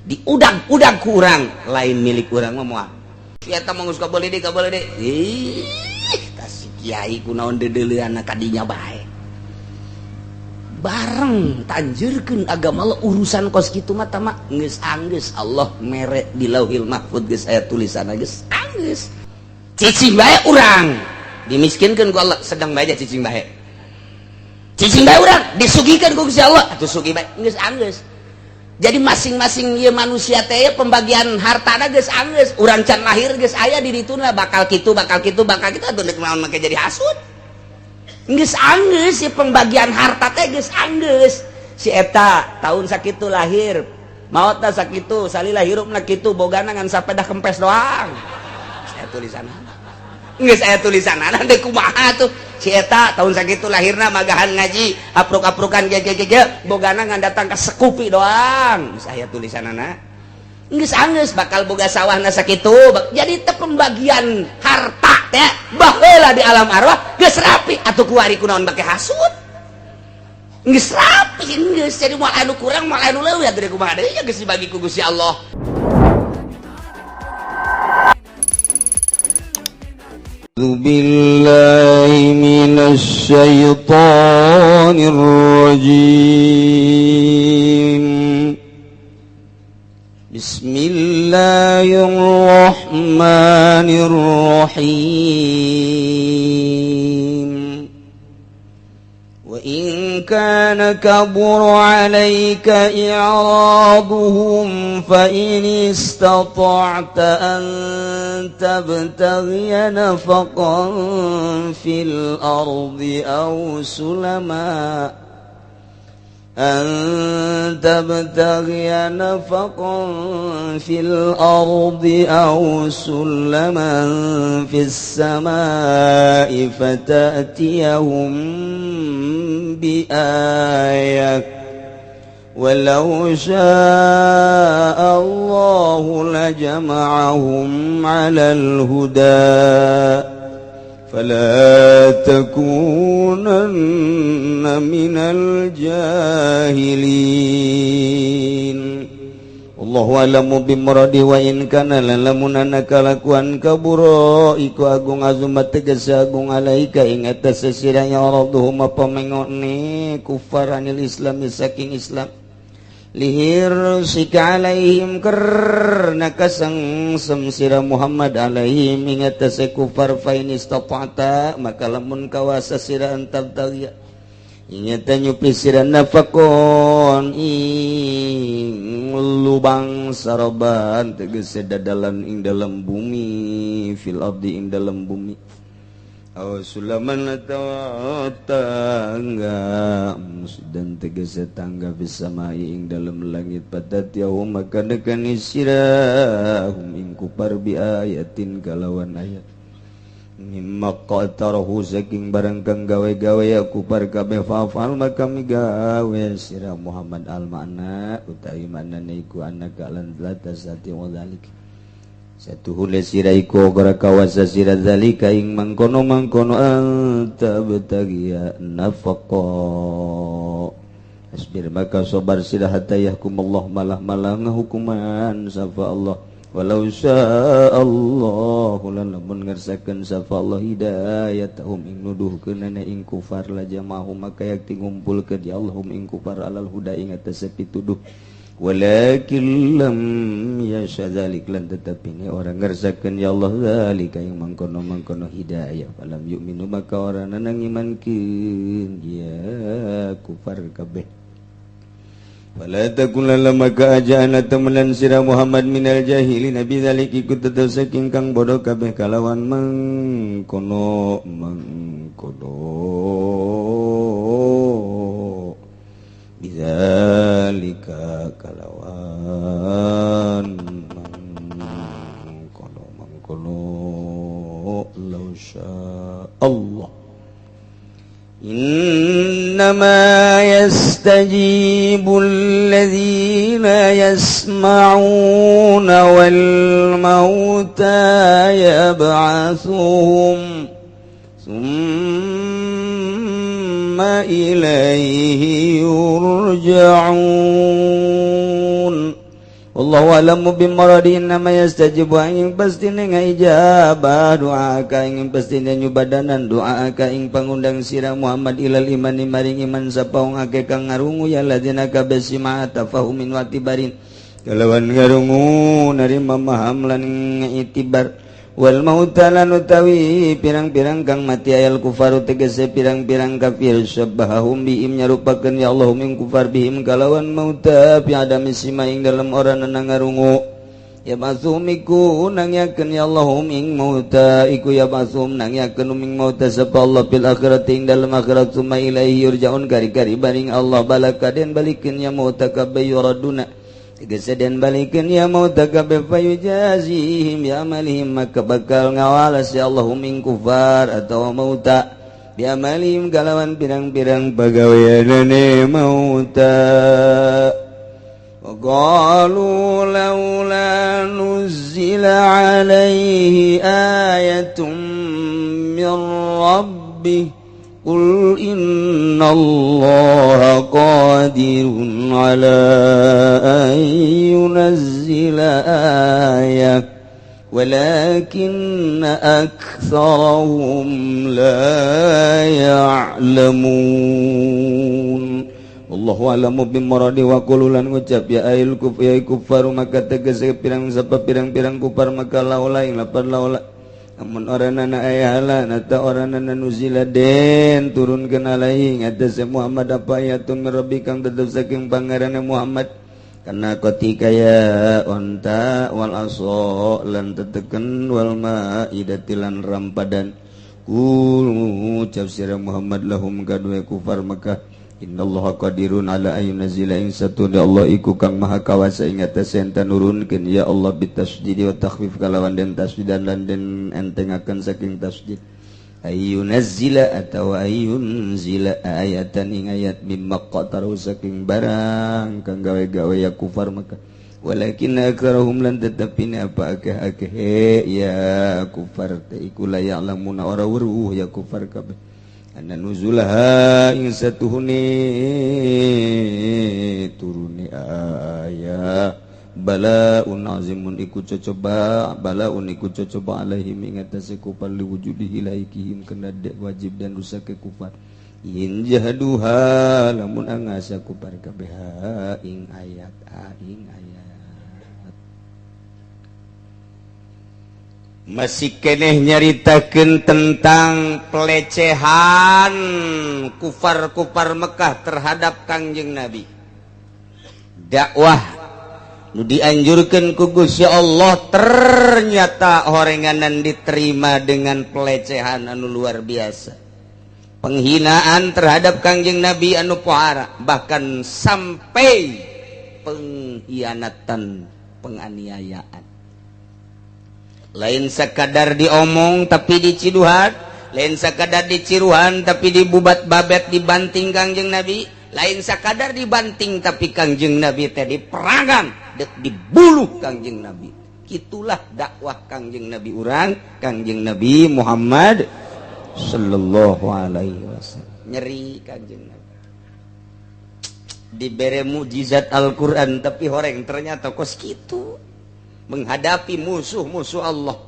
Diudag-udag ku urang, lain milik urang mah moal. Si eta mah geus kabeuli deui, kabeuli deui. Ih, tah si kiai kunaon deudeuleunna kadinya bae. Bareng tanjurkeun agama Allah, urusan kos kitu mah tama geus anggeus Allah mere di Lauhil Mahfud, geus aya tulisan, geus anggeus. Cicing bae urang dimiskinkeun ku Allah, sedang bae cicing bae. Cicing bae urang disugihkeun ku Gusti Allah, atuh sugih bae, geus anggeus. Jadi masing-masing ieu manusia teh pembagian hartana geus anggeus. Urang can lahir geus aya di dituna bakal kitu, bakal kitu, bakal kitu, atuh deuk naon make jadi hasud. Geus anggeus si pembagian harta teh, geus anggeus. Si eta tahun sakitu lahir, maotna sakitu, salila hirupna kitu, bogana ngan sapeda kempes doang. Saya tulisan geus aya tulisanana, deuk kumaha tuh? Si eta tahun sakitu lahirna, magahan ngaji, apruk-aprukan ge ge ge, bogana ngan datang ka Scoopy doang. Geus aya tulisanana. Geus anggeus bakal boga sawahna sakitu. Jadi teh pembagian harta teh baheula di alam arwah geus rapi, atuh kuari kunaon make hasud? Geus rapi geus, jadi moal anu kurang, moal anu leuwih, atuh kumaha deui, geus dibagi ku Gusti Allah. بالله من الشيطان الرجيم. بسم الله الرحمن الرحيم. وإن كان كبر عليك إعراضهم فإن استطعت أن تبتغي نفقا في الأرض أو سلما أن تبتغي نفقا في الأرض أو سلما في السماء فتأتيهم بآية، ولو شاء الله لجمعهم على الهدى، فلا تكونن من الجاهلين. الله أعلم بمراده. وإن كان lamun ana kalakuan kabura iku agung azumat tegese agung عليك ing atas sesira إعراضهم pamengone kufar عن الإسلام saking Islam لحرصك عليهم karena kasengsem sira Muhammad عليهم ing atase kufar فإن استطعت maka lamun kawasa sira أن تبتغي ing nyupi sira نفقا ing lubang سربا tegese dadalan ing dalam bumi في الأرض ing dalam bumi أو سلما atawa tangga dan tegese tangga في السماء ing dalam langit فتأتيهم maka nekani sira هم ing kufar بآية kalawan ayat مما اقترحوا saking barang kang gawe-gawe ya kufar kabeh فافعل maka migawe sira Muhammad. المعنى utawi maknane iku أنك lan لا تستطيع ذلك satuhune sira iku ora kawasa sira ذلك ing mangkono-mangkono أن تبتغي نفقا. فاصبر maka sabar sira حتى يحكم الله malah-malah ngahukuman sapa Allah. ولو شاء الله lan lamun ngersakeun sapa Allah هدايتهم ing nuduhkeunana ing kufar لجمعهم maka yakti ngumpulkeun ya Allah هم ing kufar على الهدى ing atase pituduh ولكن لم يشأ ذلك lan tetapi ini ora ngersakeun ya Allah ذلك ing mangkono-mangkono hidayah فلم يؤمنوا maka ora nanang imankeun ya kufar kabeh. فلا تكن maka aja ana temenan sira Muhammad من الجاهلين بذلك iku tetep saking kang bodoh kabeh kalawan mangkono mangkono بذلك kalawan mangkono mangkono. لو شاء الله. إنما يستجيب الذين يسمعون والموتى يبعثهم ثم إليه يرجعون. Wallahu a'lamu bimuradi innama yastajibu ing pastine ngaijabah doa ka ing pastine nyubadanan doa ka ing pangundang sira Muhammad ilal imani maring iman sapa wong akeh kang ngarungu ya ladina kabeh sima tafahumin wa tibarin kalawan ngarungu narima maham lan itibar wal mauta lan utawi pirang-pirang kang mati ayal kufaru tegese pirang-pirang kafir syabahum bihim nyarupakeun ya Allah min kufar bihim kalawan mauta fi adami sima ing dalem ora ngarungu ya basum iku nangyakeun ya Allah ing mauta iku ya basum nangyakeun ing mauta sapa Allah fil akhirati ing dalem akhirat summa ilaihi yurja'un kari-kari baring Allah balaka den balikeun ya mauta kabeh yuraduna tegese den balikeun ya mauta kabeh fayujazihim bi amalihim maka bakal ngawalas ya Allah min kufar atau mauta bi amalihim kalawan pirang-pirang pagaweanane mauta. وقالوا لولا نزل عليه آية من ربه قل إن الله قادر على أن ينزل آية ولكن أكثرهم لا يعلمون. Allahu a'lamu bimuradi wa qulu lan ngucap ya ail kuf ya kufar maka tegese pirang sapa pirang-pirang kufar maka laula ing lapan laula amun oranana aya halan atau oranana nuzila den turunkeun alaihi ngatasé Muhammad apa ayatun min rabbi kang tetep saking pangerane Muhammad kana ketika ya onta wal aso lan teteken wal maidati lan rampadan kul ngucap sira Muhammad lahum kadue kufar Mekah innallaha qadirun ala an yunzila ing satuna Allah iku kang maha kawasa ing atase enta nurunkeun ya Allah bitasydidi wa takhfif kalawan den tasdidan lan den entengakeun saking tasdid ayyunazzila atawa ayyunzila ayatan ing ayat mimma qataru saking barang kang gawe-gawe ya kufar Mekah walakin aktsarahum lan tetepine apa akeh-akeh ya kufar teh iku la ya'lamuna ora weruh ya kufar kabeh anna nuzulaha ing satuhune turune aya balaun azimun iku cocoba balaun iku cocoba alaihim ing atase kufar liwujudihi laikihim kena dek wajib dan rusak ke kufar in jahaduha lamun angasa kufar kabeh ing ayat ing ayat. Masih keneh nyaritakeun tentang pelecehan kufar-kufar Mekah terhadap Kangjeng Nabi. Dakwah nu dianjurkeun ku Gusti Allah ternyata horenganan diterima dengan pelecehan anu luar biasa. Penghinaan terhadap Kangjeng Nabi anu pohara, bahkan sampai pengkhianatan, penganiayaan. Lain sekadar diomong tapi diciduhan, lain sekadar diciruhan tapi dibubat babet dibanting Kangjeng Nabi, lain sekadar dibanting tapi Kangjeng Nabi teh diperangan, dek dibuluh Kangjeng Nabi. Itulah dakwah Kangjeng Nabi urang, Kangjeng Nabi Muhammad sallallahu alaihi wasallam. Nyeri Kangjeng Nabi. Dibere mukjizat Al-Qur'an tapi horeng ternyata kos kitu menghadapi musuh-musuh Allah,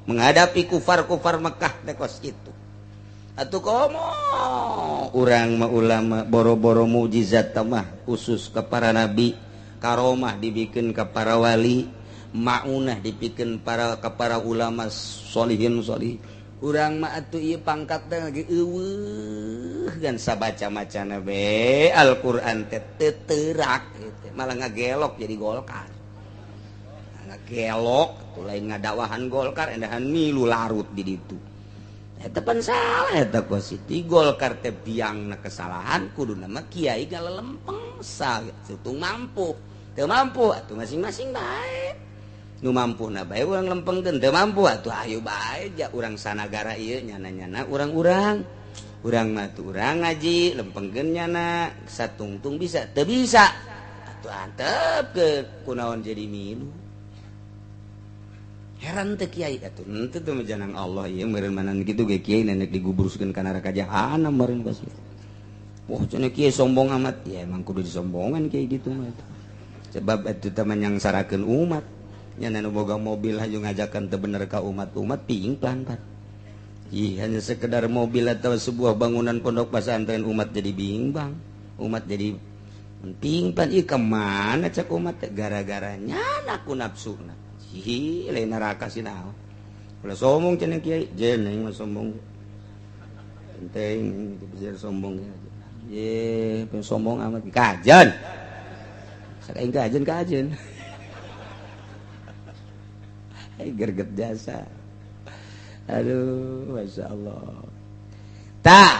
menghadapi kufar-kufar Mekah teh kos kitu. Atuh komo urang mah ulama boro-boro mukjizat mah khusus ke para nabi, karomah dibikin ke para wali, maunah dibikin para ke para ulama solihin solih. Urang mah atuh ieu pangkat teh lagi eueuh gan sabaca-macana be Al-Qur'an teh teu teurak gitu. Malah ngagelok jadi Golkar. Ngagelok tuh lain ngadakwahan Golkar endahan milu larut di ditu. Eta pan salah eta kos itu Golkar teh biangna kesalahan kuduna mah kiai galelempeng satung mampu. Teu mampu atuh masing-masing bae. Nu mampu na bae urang lempengkeun, teu mampu atuh ayo bae ja urang sanagara ieu nyana-nyana urang-urang. Urang mah tuh urang ngaji lempengkeun nyana satungtung bisa teu bisa atuh antepkeun kunaon jadi milu. Heran teh kiai atuh henteu teh mah janang Allah ieu meureun manan kitu ge kiai nenek digubruskeun ka neraka jahanam meureun pasti. Wah cenah kiai sombong amat ya emang kudu disombongan kiai gitu mah. Sebab itu teman yang sarakeun umat. Nya nu boga mobil haju ngajakan teu bener ka umat-umat pingplan pan. Ih, hanya sekedar mobil atau sebuah bangunan pondok pesantren umat jadi bimbang. Umat jadi pingplan. Ih, kemana cek umat gara-gara nyana ku nafsuna. Ih, lain neraka sih naon. Ulah sombong cenah kiai, jeneng mah sombong. Penting bisa sombong ya. Ye, sombong amat kajen. Sakaing kajen kajen. Gerget jasa. Aduh, masya Allah. Tah,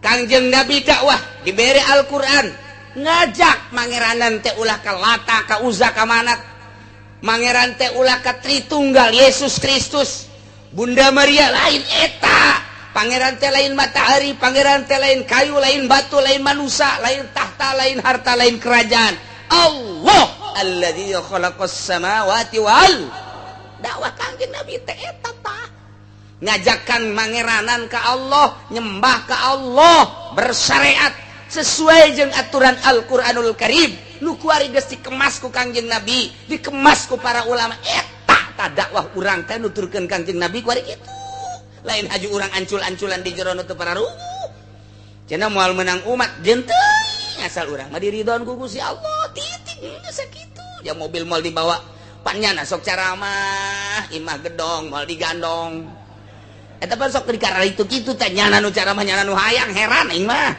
Kangjeng Nabi dakwah diberi Al-Quran, ngajak mangeranan teh ulah ka Lata, ka Uza, ka Manat, mangeran teh ulah ka Tritunggal Yesus Kristus, Bunda Maria lain eta, pangeran teh lain matahari, pangeran teh lain kayu, lain batu, lain manusia, lain tahta, lain harta, lain kerajaan. Allah alladzi khalaqas samawati wal dakwah Kangjeng Nabi teh eta tah. Ngajakan mangeranan ka Allah, nyembah ka Allah, bersyariat sesuai jeung aturan Al-Qur'anul Karim. Nu kuari geus dikemas ku Kangjeng Nabi, dikemas ku para ulama. Eta tah dakwah urang teh nuturkeun Kangjeng Nabi kuari kitu. Lain haju urang ancul-anculan di jero nu teu pararuguh. Cenah moal menang umat jeung teuing asal urang mah diridhoan ku Gusti Allah. Titik geus sakitu. Ya mobil moal dibawa panyana sok caramah, imah gedong moal digandong. Eta pan sok dikara itu kitu teh nyana nu caramah nyana nu hayang heran aing mah.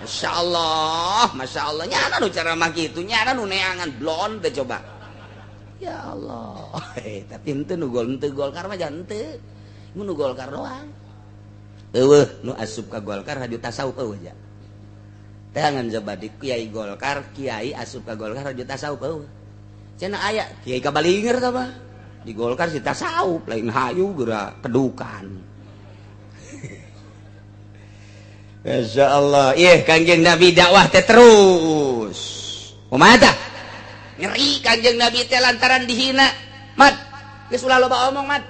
Masyaallah, masyaallah nyana nu caramah kitu, nyana nu neangan blon teh coba. Ya Allah. Tapi henteu nu gol henteu Golkar mah jangan henteu. Nu Golkar doang. Eueuh nu asup ka Golkar haju tasawuf eueuh ja. Teangan coba di kiai Golkar, kiai asup ka Golkar haju tasawuf eueuh. Cenah aya kiai kabalinger tah mah. Di Golkar si tasawuf lain hayu geura kedukan. Masya Allah, ih Kangjeng Nabi dakwah teh terus. Kumaha tah? Nyeri Kangjeng Nabi teh lantaran dihina. Mat, geus ulah loba omong mat.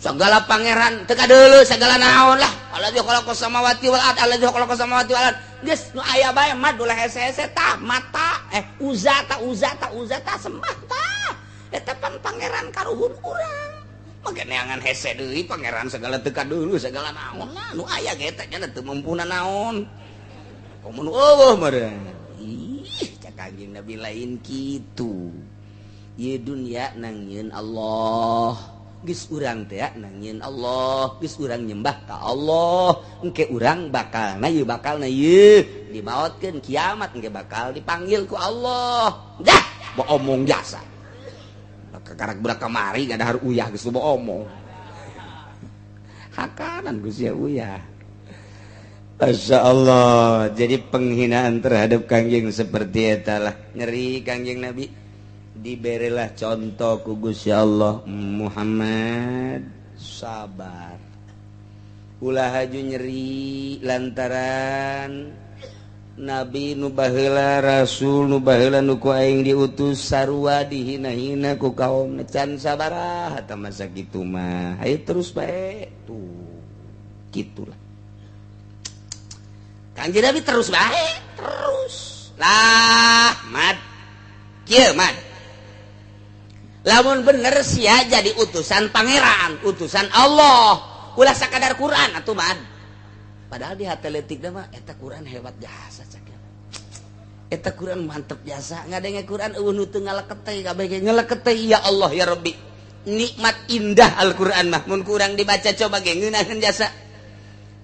Segala pangeran teu kadeuleu segala naon lah. Alladzi khalaqas samawati wal ard, alladzi khalaqas samawati wal ard. Geus nu aya bae mat ulah hese-hese tah mata uza ta uza ta uza ta sembah tah. Eta pan pangeran karuhun urang. Make neangan hese deui pangeran segala teu kadeuleu segala naon lah nu aya ge teh nya teu mampuna naon. Komo nu eueuh meureun. Ih, cak Kangjeng Nabi lain kitu. Ieu dunya nangieun Allah. Geus urang teh nangieun Allah, geus urang nyembah ka Allah. Engke urang bakalna ieu bakalna ieu dimaotkeun kiamat engke bakal dipanggil ku Allah. Dah, omong jasa. Kakarak budak kamari ngadahar uyah geus loba omong. Hakanan geus ya uyah. Masya Allah. Jadi penghinaan terhadap Kangjeng seperti eta lah. Nyeri Kangjeng Nabi. Diberilah contoh ku Gusti Allah, Muhammad sabar. Ulah haju nyeri lantaran Nabi nu baheula, Rasul nu baheula nu ku aing diutus sarua dihina-hina ku kaum can sabaraha tah masa kitu mah. Hayu terus bae tuh. Kitulah. Kangjeng Nabi terus bae, terus. Lah, mat. Kieu mat. Lamun bener sia jadi utusan pangeran, utusan Allah. Ulah sakadar Quran atuh mat. Padahal di hati letik mah eta Quran hebat jasa cak. Eta Quran mantep jasa. Ngadenge Quran eueuh nu teu ngalekete kabeh ge ngalekete ya Allah ya Rabbi. Nikmat indah Al-Quran mah mun kurang dibaca coba ge ngeunaheun jasa.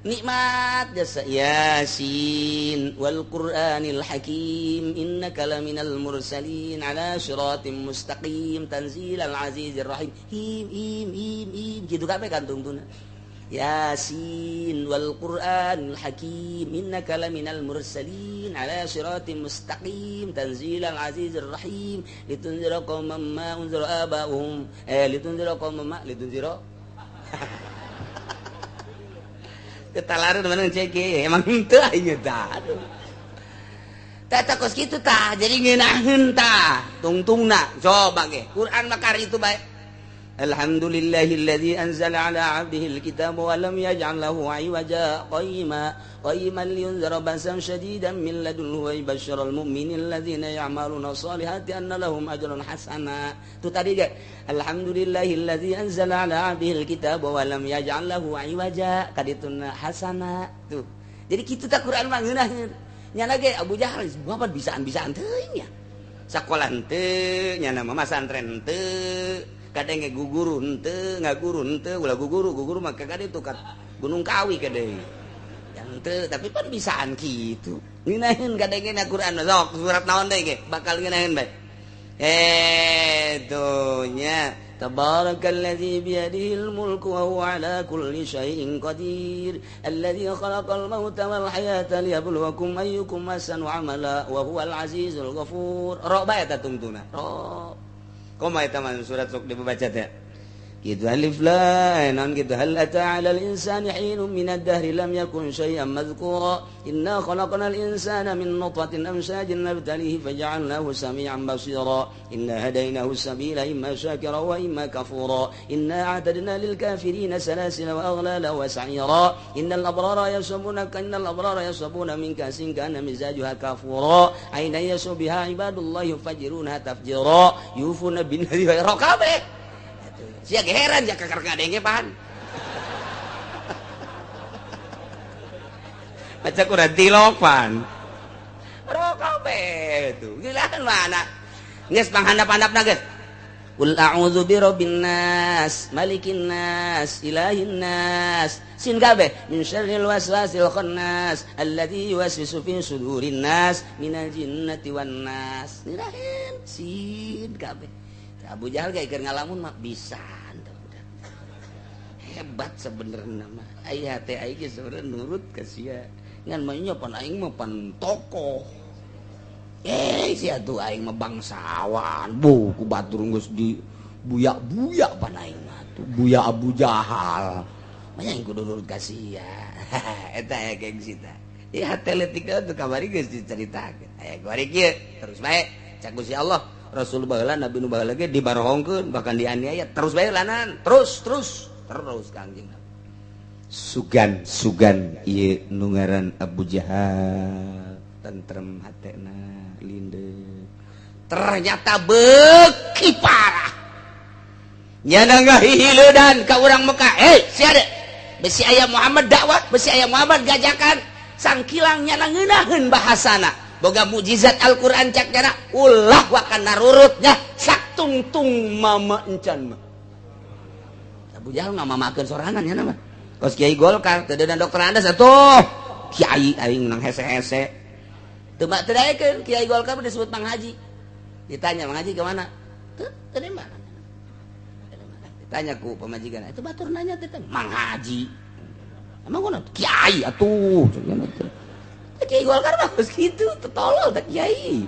Nikmat jasa Yasin wal Qur'anil Hakim innaka laminal mursalin ala siratim mustaqim tanzilal azizir rahim. Him him him him kitu kabeh kantungtuna. Yasin wal Qur'anil Hakim innaka laminal mursalin ala siratim mustaqim tanzilal azizir rahim litunzira qauman ma unzira aba'uhum litunzira qauman ma litunzira ketalaran mana cek emang henteu aing tah aduh tah kos kitu tah jadi ngeunaheun tah tungtungna coba ge Quran mah kari itu bae. Alhamdulillahilladzi anzala ala 'abdihi al-kitaba wa lam yaj'al lahu 'iwaja qayyima qayyiman liyunzira ba'san syadidan min ladunhu wa yubashshiral mu'minina alladzina ya'maluna sholihati anna lahum ajran hasana. Itu tadi ge alhamdulillahilladzi anzala ala 'abdihi al-kitaba wa lam yaj'al lahu 'iwaja kadituna hasana. Tuh. Jadi kitu tah Quran mah ngeunaheun. Nyana ge Abu Jahal bapak bisaan-bisaan teuing nya. Sakola henteu, nyana mah masantren henteu. Kadang ge guguru henteu, ngaguru henteu, ulah guguru, guguru mah ka ditu ka Gunung Kawi kadang. Henteu, tapi pan bisaan kitu. Ngeunaheun kadang na Quran sok surat naon deui ge bakal ngeunaheun bae. Tuh nya tabarakalladzi biyadihil mulku wa huwa ala kulli syai'in qadir alladzi khalaqal mauta wal hayata liyabluwakum ayyukum ahsanu amala wa huwal azizul ghafur. Ro bae eta tungtuna. Ro. Komo eta mah surat sok dibaca teh. Gitu alif lam naon gitu hal ata 'alal insani hinun minad dahri lam yakun syai'an madhkura inna khalaqnal insana min nutfatin amshajin nabtalihi faja'alnahu sami'an basira inna hadainahu sabila imma syakira wa imma kafura inna a'tadna lil kafirina salasila wa aghlala wa sa'ira innal abrara yashrabuna innal abrara yashrabuna min kasin kana mizajuha kafura aina yasbiha ibadullahi yufajiruna tafjira yufuna bin nadhi wa raqabe. Sia heran ya kakar ngadenge pan. Baca Quran tilok pan. Rokabe tuh. Gila mana? Geus panghandap-handapna geus. Qul a'udzu birabbin nas, malikin nas, ilahin nas. Sin kabeh min syarril waswasil khannas alladzi yuwaswisu fi sudurin nas minal jinnati wan nas. Ngirahin sin kabeh. Abu Jahal gak keur ngalamun mah bisa hebat sebenarnya mah aya teh aing ge sebenarnya nurut ka sia ngan mah nya pan aing mah pan tokoh sia tuh aing mah bangsawan bu ku batur geus di buyak-buyak pan aing mah tuh buya Abu Jahal mah aing kudu nurut ka sia eta aya gengsi tah ieu hate leutik tuh kamari geus dicaritakeun aya kuari kieu terus bae cak Gusti Allah Rasul baheula Nabi nu baheula ge dibarohongkeun bahkan dianiaya terus bae lanan terus terus terus Kangjeng Nabi sugan sugan ieu nu ngaran Abu Jahal tentrem hatena lindeu ternyata beuki parah nyana ngahihileudan ka urang Mekah sia de besi aya Muhammad dakwah besi aya Muhammad gajakan sangkilang nyana ngeunaheun bahasana boga mukjizat Al-Qur'an cak nyana ulah wakan narurutnya saktungtung mama encan mah Abu Jahal ngamamakeun sorangan nya mah kos kiai Golkar teu dan dokter Andas atuh kiai aing menang hese-hese teu teu daekeun kiai Golkar disebut Mang Haji ditanya Mang Haji ke mana teu teu di mana ditanya ku pamajikan itu batur nanya teh Mang Haji emang kunaon kiai atuh kiai Golkar mah geus kitu tolol teh kiai.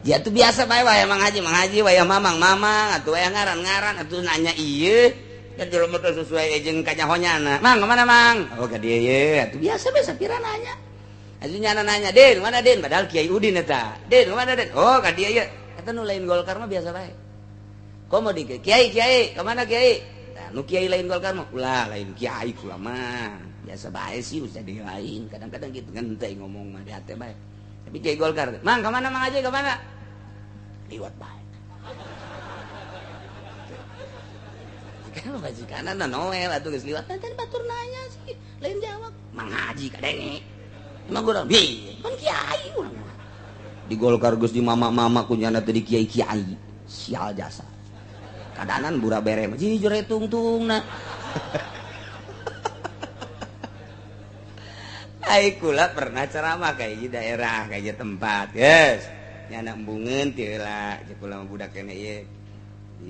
Ya tuh biasa bae wae Mang Haji wae mamang mamang atuh wae ngaran-ngaran atuh nanya ieu kan jelema teh sesuai jeung kanyahonyana. Mang kemana Mang? Oh ka dieu ye atuh biasa bae sapira nanya. Atuh nyana nanya, "Din, mana Din?" Padahal Kiai Udin eta. "Din, mana Din?" "Oh ka dieu ye." Eta nu lain Golkar mah biasa bae. Komo di kiai kiai, kemana kiai? Nah, nu kiai lain Golkar mah ulah lain kiai kula mah. Biasa bae sih usah di lain kadang-kadang gitu kan teh ngomong mah di hati bae tapi kiai Golkar Mang kemana Mang aja kemana liwat bae kan majikan na Noel atuh geus liwat teh batur nanya sih lain jawab Mang Haji kadenge emang urang bi kan kiai urang di Golkar geus di mama-mama kunyana teh di kiai-kiai sial jasa kadanan bura bere mah jujur tungtungna. Ai kula pernah ceramah kayak di daerah kayak tempat yes nyana embungeun teu heula jeung kula mah budak keneh ieu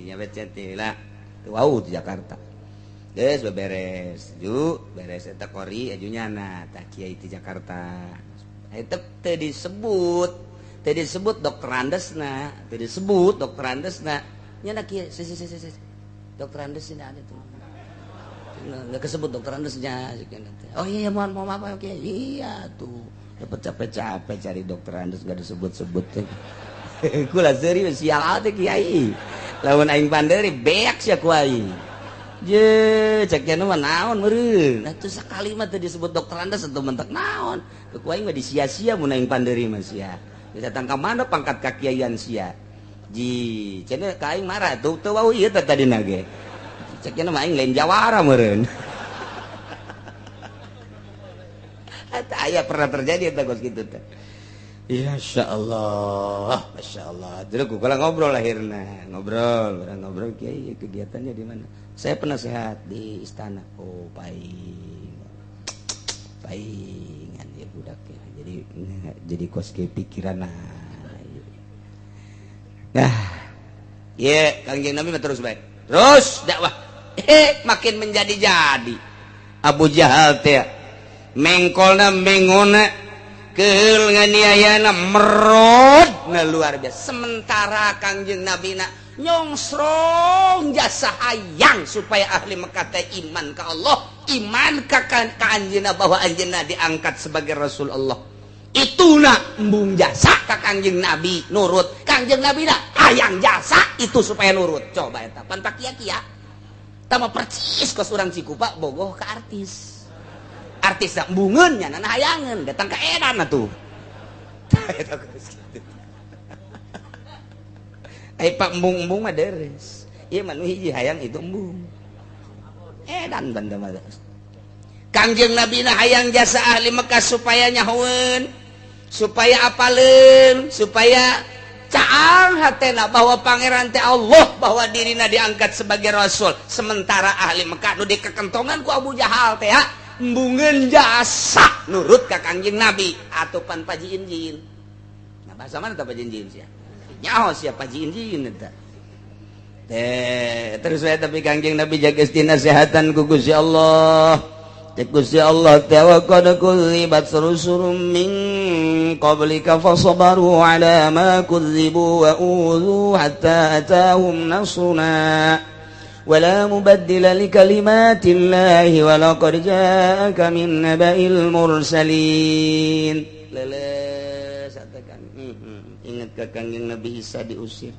nya bece teu heula teu wau di Jakarta geus beberes ju beres eta kori aju nyana tah kiai di Jakarta eta teu disebut dokter Andesna teu disebut dokter Andesna nyana kiai si dokter Andesna ada tuh nggak kesebut dokter Andesnya. Oh iya mohon maaf oke iya tuh dapat capek-capek cari dokter Andes nggak disebut-sebut. Kula serius sial teh kiai. Lamun aing panderi beak sia ku aing. Je, cek nya mah naon meureun. Atuh sakali mah teu disebut dokter Andes atau mentak naon. Ku aing mah disia-sia mun aing panderi mah sia. Datang ka mana pangkat kakiaian sia. Ji, cenah ka aing marah tuh teu wau ieu teh tadina ge. Cek nya mah aing lain jawara meureun. Eta aya pernah terjadi eta kos kitu teh. Ya Masya Allah, Masya Allah. Jadi aku kalau ngobrol akhirnya, ngobrol, orang ngobrol, kiai kegiatannya di mana? Saya penasehat di istana. Oh, paing, paingan ya budak ya. Jadi kos ke pikiran. Nah, ya Kangjeng Nabi terus baik, terus dakwah, makin menjadi-jadi. Abu Jahal teh, mengkolna mengona. Keul nganiayana merod na luar biasa. Sementara Kangjeng Nabi na nyongsrong jasa hayang supaya ahli Mekah teh iman ka Allah, iman ka anjeunna bahwa anjeunna diangkat sebagai Rasul Allah. Ituna embung jasa ka Kangjeng Nabi nurut. Kangjeng Nabi na hayang jasa itu supaya nurut. Coba eta pan pakia-kia. Tama percis kos urang Cikupa bogoh ka artis. Artis dah embungeun nya nana hayangeun datang ka edan atuh. Ai pak embung-embung mah deres. Ieu mah nu hiji hayang itu embung. Edan banda mah. Kangjeng Nabi na hayang jasa ahli Mekah supaya nyahoeun, supaya apaleun, supaya caang hatena bahwa pangeran teh Allah, bahwa dirina diangkat sebagai rasul. Sementara ahli Mekah nu dikekentongan ku Abu Jahal teh embungeun jasa nurut ka Kangjeng Nabi atupan paji injin. Nah bahasa mana tah paji injin sia? Nyaho sia paji injin eta. Teh terus we tapi Kangjeng Nabi jaga nasihatan ku Gusti Allah. Cek Gusti Allah teh wa qad kudzibat rusulun min qablika fasabaru ala ma kudzibu wa udzu hatta atahum nasruna. ولا مبدل لكلمات الله ولقد جاءك من نبأ المرسلين. Leles katakan, ingat ka Kangjeng Nabi Isa diusir,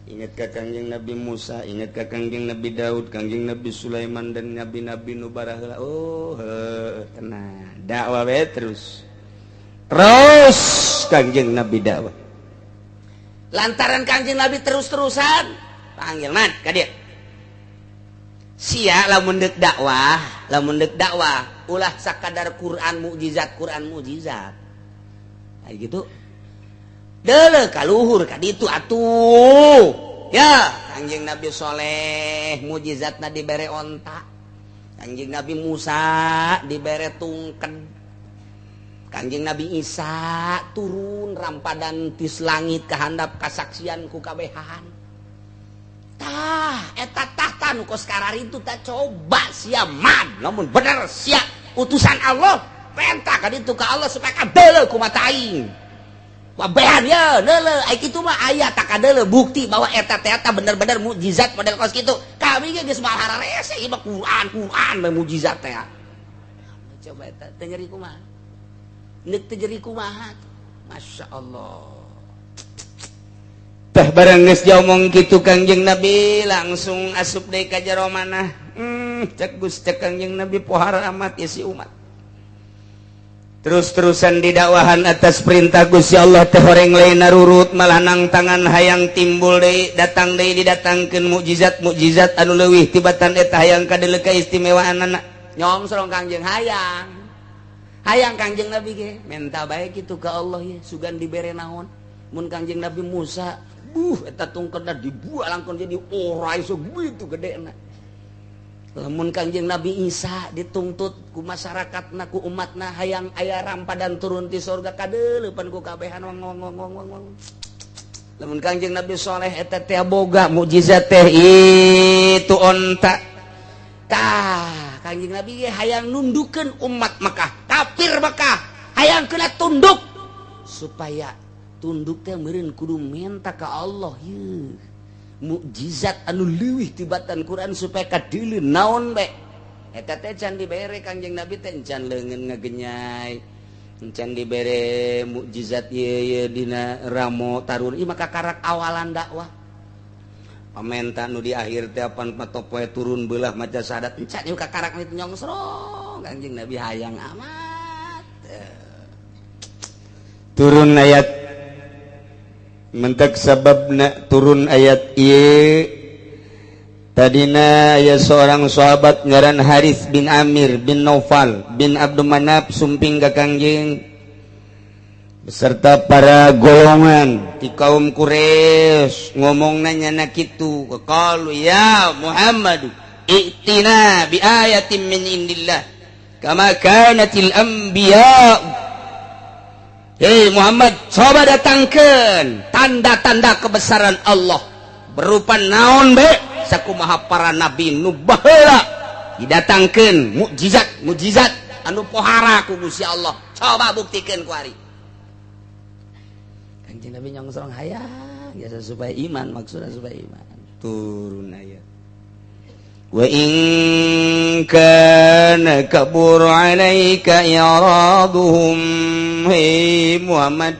ingat ka Kangjeng Nabi Musa, ingat ka Kangjeng Nabi Daud, Kangjeng Nabi Sulaiman dan nabi-nabi nu baraheula. Oh, tenang, dakwah we terus. Terus Kangjeng Nabi dakwah. Lantaran Kangjeng Nabi terus-terusan panggil man ka dieu. Sia lamun deuk dakwah, lamun deuk dakwah ulah sakadar Quran mukjizat, Quran mukjizat. Kayak gitu. Deuleu ka luhur ka ditu atuh. Ya, Kangjeng Nabi Soleh mukjizatna dibere onta. Kangjeng Nabi Musa dibere tungken. Kangjeng Nabi Isa turun rampadan tis langit ka handap kasaksian ku kabehan. Tah, eta tahta nu kos kararitu tah coba sia mad, lamun bener sia utusan Allah, penta ka ditu ka Allah supaya kadeuleu ku mata aing. Wabehan ya, deuleu ai kitu mah aya tak kadeuleu bukti bahwa eta teh eta bener-bener mukjizat model kos kitu. Kami ge geus moal hararese ieu mah Quran, Quran mah mukjizat teh. Coba eta teu nyeri kumaha? Neuk teu nyeri kumaha? Masya Allah. Tah barang geus diomong kitu Kangjeng Nabi langsung asup deui ka jero manah. Cek Gus cek Kangjeng Nabi pohara amat ya si umat. Terus-terusan didakwahan atas perintah Gusti Allah teh horeng lain narurut malah nang tangan hayang timbul deui datang deui didatangkeun mukjizat-mukjizat anu leuwih tibatan eta hayang kadeuleu kaistimewaanana. Nyongsrong Kangjeng hayang. Hayang Kangjeng Nabi ge menta bae kitu ka Allah ye sugan dibere naon. Mun Kangjeng Nabi Musa eta tungkedna dibuat langkon jadi ora iso gitu gedena. Lamun Kangjeng Nabi Isa dituntut ku masyarakatna ku umatna hayang aya rampadan turun ti sorga kadeuleupan ku kabehan wong wong wong wong wong. Lamun Kangjeng Nabi Soleh eta teh boga mukjizat teh itu onta. Tah Kangjeng Nabi ge hayang nundukeun umat Mekah, kafir Mekah, hayang kena tunduk supaya tunduk teh meureun kudu minta ka Allah yeuh mukjizat anu leuwih tibatan Quran supaya kadeuleu naon bae eta teh can dibere Kangjeng Nabi teh can leungeun ngagenyai can dibere mukjizat ieu ieu dina ramo tarun ieu maka karak awalan dakwah. Pamenta nu di akhir teh apan poe turun belah maca syahadat encan ieu kakarak itu nyongsrong Kanjeng Nabi hayang amat. Turun ayat mentek sababna turun ayat ieu tadina aya seorang sahabat ngaran Haris bin Amir bin Naufal bin Abdul Manaf sumping ka Kangjeng beserta para golongan di kaum Quraisy, ngomong nanya na kitu, qalu ya Muhammad, i'tina bi ayatin min indillah kama kanatil anbiya. Hei Muhammad, coba datangkan tanda-tanda kebesaran Allah berupa naon be, sakumaha para nabi nu baheula didatangkeun mukjizat mukjizat anu pohara ku Gusti Allah. Coba buktikan ku ari. Kanjeng Nabi nyongsrong hayang biasa supaya iman, maksudnya supaya iman. Turun ayat wa in kana kabur alaika i'raduhum. Hei Muhammad,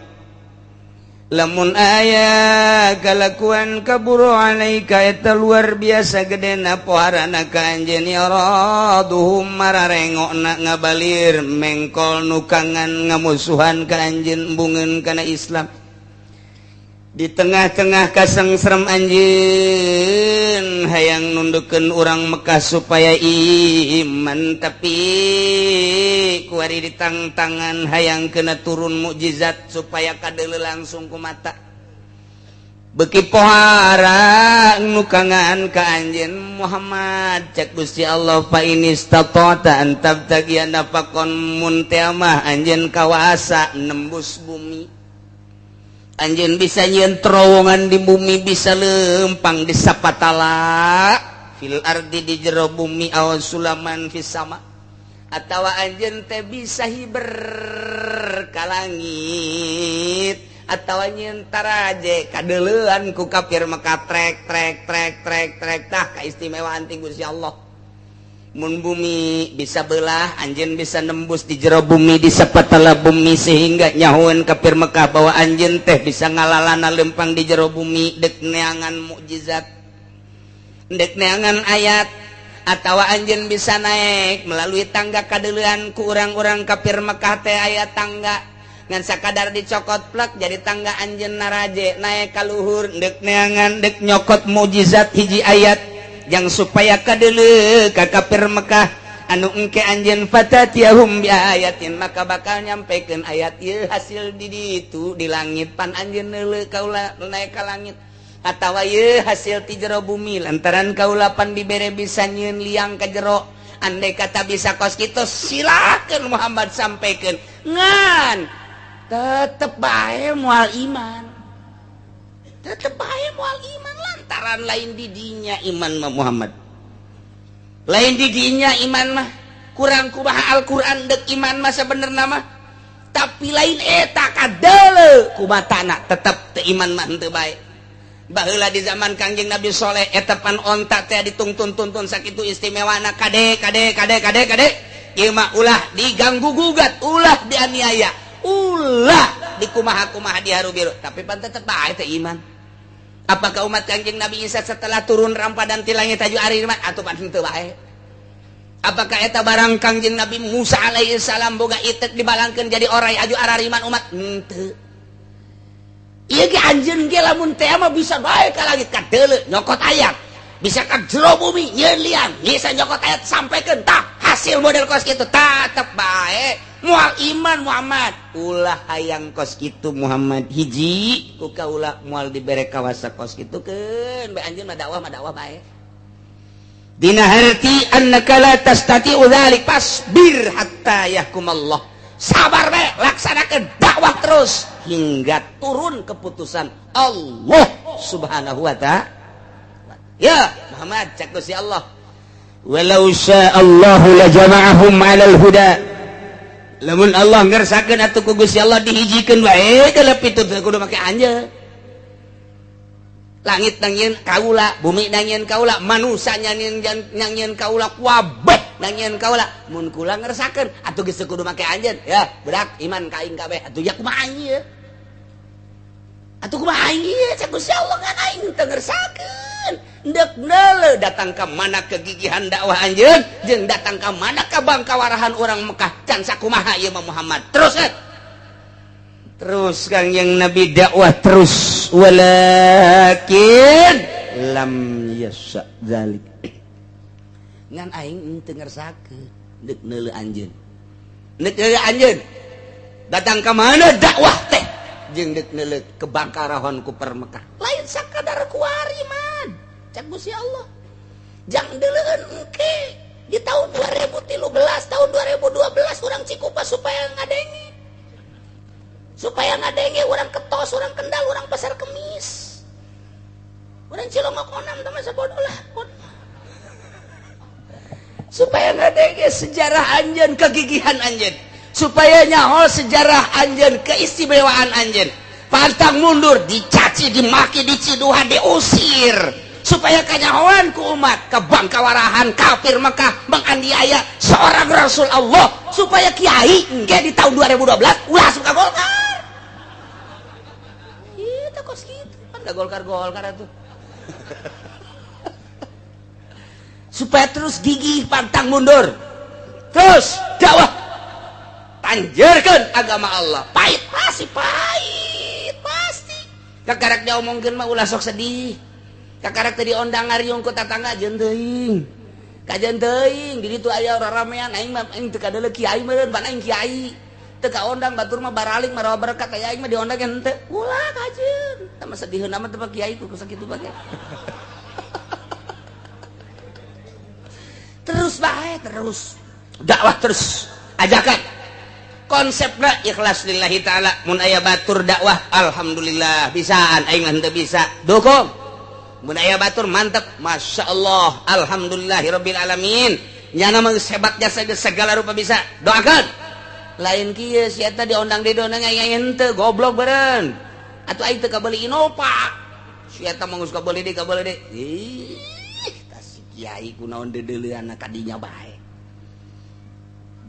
lamun aya kalakuan kabur alaika eta luar biasa gedena poharana ka anjeun, i'raduhum mararengokna ngabalir mengkol nukangan ngamusuhan ka anjeun, embungeun kana Islam di tengah-tengah kasangserem anjeun hayang nundukeun urang Mekah supaya iman, tapi kuari ditangtangan hayang kena turun mukjizat supaya kadeuleu langsung ku mata, beki pohara nukangan ka anjeun Muhammad. Cek Gusti Allah, fa inistata'ta an tabtaghiya nafaqan, mun teh mah anjeun kawasa nembus bumi, anjeun bisa nyieun terowongan di bumi, bisa lempang di sapatala fil ardi di jero bumi, aw sulaman fis sama, atawa anjeun teh bisa hiber ka langit, atawa nyieun taraje kadeuleuan ku kafir Mekah, trek trek trek trek trek. Tah, kaistimewaan ti Gusti Allah, mun bumi bisa belah, anjeun bisa nembus di jero bumi, di sapatala bumi, sehingga nyahuan kafir Mekah bahwa anjeun teh bisa ngalalana lempang di jero bumi dek neangan mukjizat, dek neangan ayat, atau anjeun bisa naik melalui tangga, kadeuleuan ku urang-urang kafir Mekah teh aya tangga ngan sakadar dicokot plak jadi tangga, anjeun naraje naik ka luhur dek neangan, dek nyokot mukjizat hiji ayat yang supaya kadeuleu ka kafir Mekah anu engke anjeun fatatiyahum bi ayatin, maka bakal nyampekeun ayat ieu hasil di ditu di langit, pan anjeun neuleu kaula naik ka langit, atawa ieu hasil ti jero bumi lantaran kaula pan dibere bisa nyieun liang ka jero. Andai kata bisa kos kitu, silakan Muhammad sampaikan, ngan tetep bae moal iman, tetep bae moal iman, lantaran lain didinya iman mah Muhammad, lain didinya iman mah. Kurang kumaha Al-Quran dek iman mah sebenerna mah, tapi lain eta kadeuleu ku matana tetep teu iman mah, henteu bae. Baheula di zaman Kangjeng Nabi Soleh eta pan onta teh ditungtun-tuntun sakitu istimewana, kade kade kade kade kade, ieu mah ulah diganggu gugat, ulah dianiaya, ulah dikumaha-kumaha, diharu biru, tapi pan tetep bae teu iman. Apakah umat Kangjeng Nabi Isa setelah turun rampadan ti langit aju ari iman? Atuh pan henteu bae. Apakah eta barang Kangjeng Nabi Musa alaihi salam boga itek dibalangkeun jadi orai aju arariman umat? Henteu. Ieu ge anjeun ge lamun teh mah bisa bae ka langit kadeuleu nyokot ayat, bisa ka jero bumi nyieun liang, bisa nyokot ayat sampaikeun, tah hasil model kos kitu tetep bae moal iman. Muhammad, ulah hayang kos kitu Muhammad. Hiji, ku kaula moal dibere kawasa kos kitu, keun bae anjeun mah dakwah bae. Dina harti annaka la tastati'u dzalik fasbir hatta yahkum Allah. Sabar bae, laksanakeun dakwah terus hingga turun keputusan Allah Subhanahu wa ta'ala. Ya Muhammad, cek Gusti Allah, walau Allahu la jama'ahum 'alal huda. Lamun Allah ngersakeun atuh ku Gusti Allah dihijikeun wae dalam pitu, kudu make anjeun. Langit nangieun kaula, bumi nangieun kaula, manusia nyangieun nyangieun kaula, kabeh nangieun kaula. Mun kula ngersakeun atuh geus kudu make anjeun, ya budak iman ka aing kabeh atuh. Ya kumaha aing ieu atuh, kumaha aing ieu? Cek Gusti Allah, ngan aing teu ngersakeun. Ndek neuleuh datang ka mana kegigihan dakwah anjeun jeung datang ka mana ka bangkawarahan urang Mekah can sakumaha ieu mah Muhammad. Terus kan? Terus Kangjeng Nabi dakwah terus walakin lam yasha zalik. Ngan aing teu ngersakeun deuk neuleuh anjeun. Deuk neuleuh anjeun. Datang ka mana dakwah teh jeung deuk neuleuh kebangkarahon ku per Mekah. Lain sakadar kuari man. Cak Gusti Allah. Jang deuleueun engke di tahun 2013, tahun 2012 urang Cikupa supaya ngadenge. Supaya ngadenge urang Ketos, urang Kendal, urang Pasar Kemis. Urang Cilongok onam teh masa bodoh lah. Supaya ngadenge sejarah anjeun, kegigihan anjeun. Supaya nyaho sejarah anjeun, keistimewaan anjeun. Pantang mundur, dicaci, dimaki, diciduhan, diusir. Supaya kanyahoan ku umat kebangkawarahan kafir Mekah menganiaya seorang Rasul Allah. Supaya kiai engke di tahun 2012 ulah suka Golkar. Itu kos kitu kan da Golkar-Golkar atuh. Supaya terus gigih pantang mundur. Terus dakwah tanjerkeun agama Allah. Pahit pasti, pahit pasti. Kakarak diomongkeun mah ulah sok sedih. Kakarak teh diondang ngariung ku tatangga jeung teuing. Kajeun teuing di ditu aya raramean aing mah aing teu kadeuleu kiai meureun pan aing kiai. Teu kaondang batur mah baraling marawa berkat aya aing mah diondang henteu. Ulah kajeun. Tah mah sediheun amat teh kiai ku sakitu bae. Terus bae terus. Dakwah terus. Ajakan. Konsepna ikhlas lillahi taala. Mun aya batur dakwah alhamdulillah bisaan aing mah henteu bisa. Dukung. Mun aya batur mantep, masya Allah, alhamdulillahirabbil alamin. Nyana mah geus hebat jasa geus segala rupa bisa. Doakeun. Lain kieu si eta diondang deui diondang aing henteu goblok beureun. Atuh aing teu kabeuli Innova. Si eta mah geus kabeuli deui kabeuli deui. Ih, tah si kiai kunaon deudeuleunna ka dinya bae.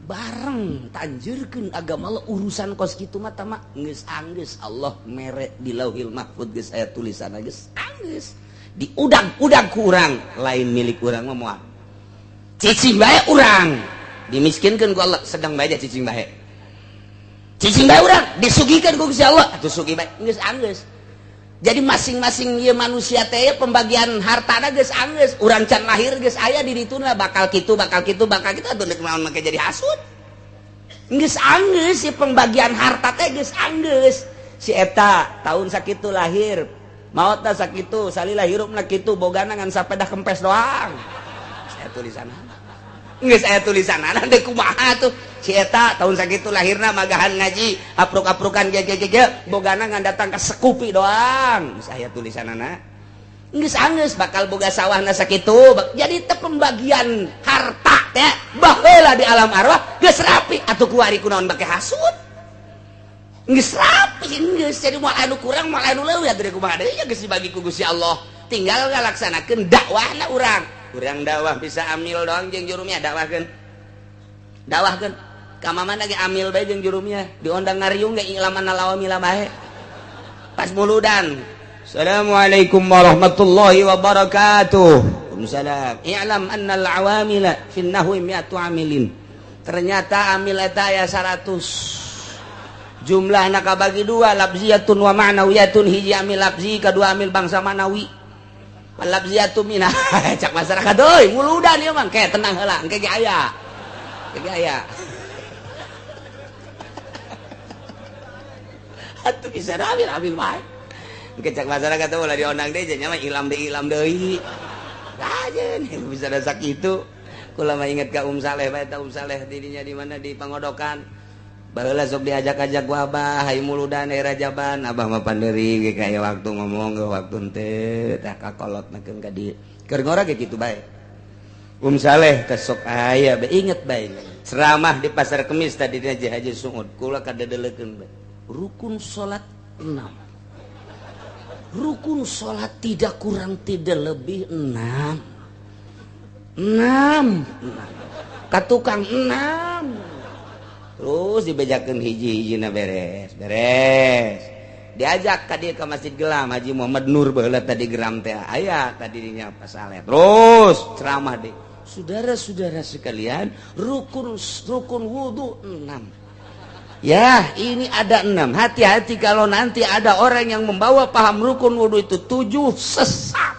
Bareng tanjurkeun agama Allah urusan kos kitu mah tama geus anggeus Allah mere di Lauhil Mahfud geus aya tulisanna geus anggeus. Diudang-udang ku urang lain milik urang mah moal. Cicing bae urang dimiskinkeun ku Allah sedang bae cicing bae. Cicing bae urang disugihkeun ku Gusti Allah atuh sugih bae geus anggeus. Jadi masing-masing ieu manusia teh pembagian hartana geus anggeus. Urang can lahir geus aya di dituna bakal kitu bakal kitu bakal kitu atuh deuk naon make jadi hasud. Geus anggeus si pembagian harta teh geus anggeus. Si eta tahun sakitu lahir maotna sakitu salila hirupna kitu bogana ngan sapedah kempes doang. Saya tulisanana. Geus aya tulisanana deuk kumaha tuh. Si eta tahun sakitu lahirna magahan ngaji, apruk-aprukan ge bogana ngan datang ka sekupi doang. Geus aya tulisanana. Geus anggeus bakal boga sawahna sakitu. Jadi teh pembagian harta teh baheula di alam arwah geus rapi atuh kuari kunaon bake hasud. Geus rapi geus jadi moal anu kurang moal anu leuwih atuh kumaha deui geus dibagi ku Gusti Allah. Tinggal ngalaksanakeun dakwahna urang. Urang dakwah bisa amil doang jeung jurumnya dakwahkeun. Dakwahkeun ka mamana ge amil bae jeung jurumnya diondang ngariung ge ilaman lawamila bae. Pas muludan. Assalamualaikum warahmatullahi wabarakatuh. Waalaikumsalam. I'lam annal awamila fin nahwi mi'atu amilin. Ternyata amil eta aya 100. Jumlah nak bagi dua lafziyatun wa ma'nawiyatun hiji amil lafzi kedua amil bangsa ma'nawi. Lafziyatun mina cak masyarakat euy muludan ieu mah ke tenang heula engke ge aya. Engke ge aya. Atuh bisa amil amil bae. Engke cak masyarakat teh ulah diondang deui nya mah ilam deui. Kajeun bisa da sakitu. Kula mah inget ka Saleh bae ta Saleh dirinya di mana di Pangodokan. Baheula sok diajak-ajak ku abah hayu muludan daerah Jaban abah mah pandeuri ge kaya waktu ngomong ge waktu henteu tah kakolotnakeun ka dieu keur ngora ge kitu bae. Saleh teh sok aya bae inget bae ceramah di Pasar Kemis tadi dina Haji Suud kula kadedelekeun bae. Rukun salat 6. Rukun salat tidak kurang tidak lebih 6. 6. Ka tukang 6. Terus dibejakeun hiji-hijina beres, beres. Diajak ka dia ke Masjid Gelam Haji Muhammad Nur baheula tadi geram teh aya tadi dinya Pak Saleh. Terus ceramah deh. Saudara-saudara sekalian, rukun rukun wudu 6. Ya, ini ada 6. Hati-hati kalau nanti ada orang yang membawa paham rukun wudu itu 7, sesat.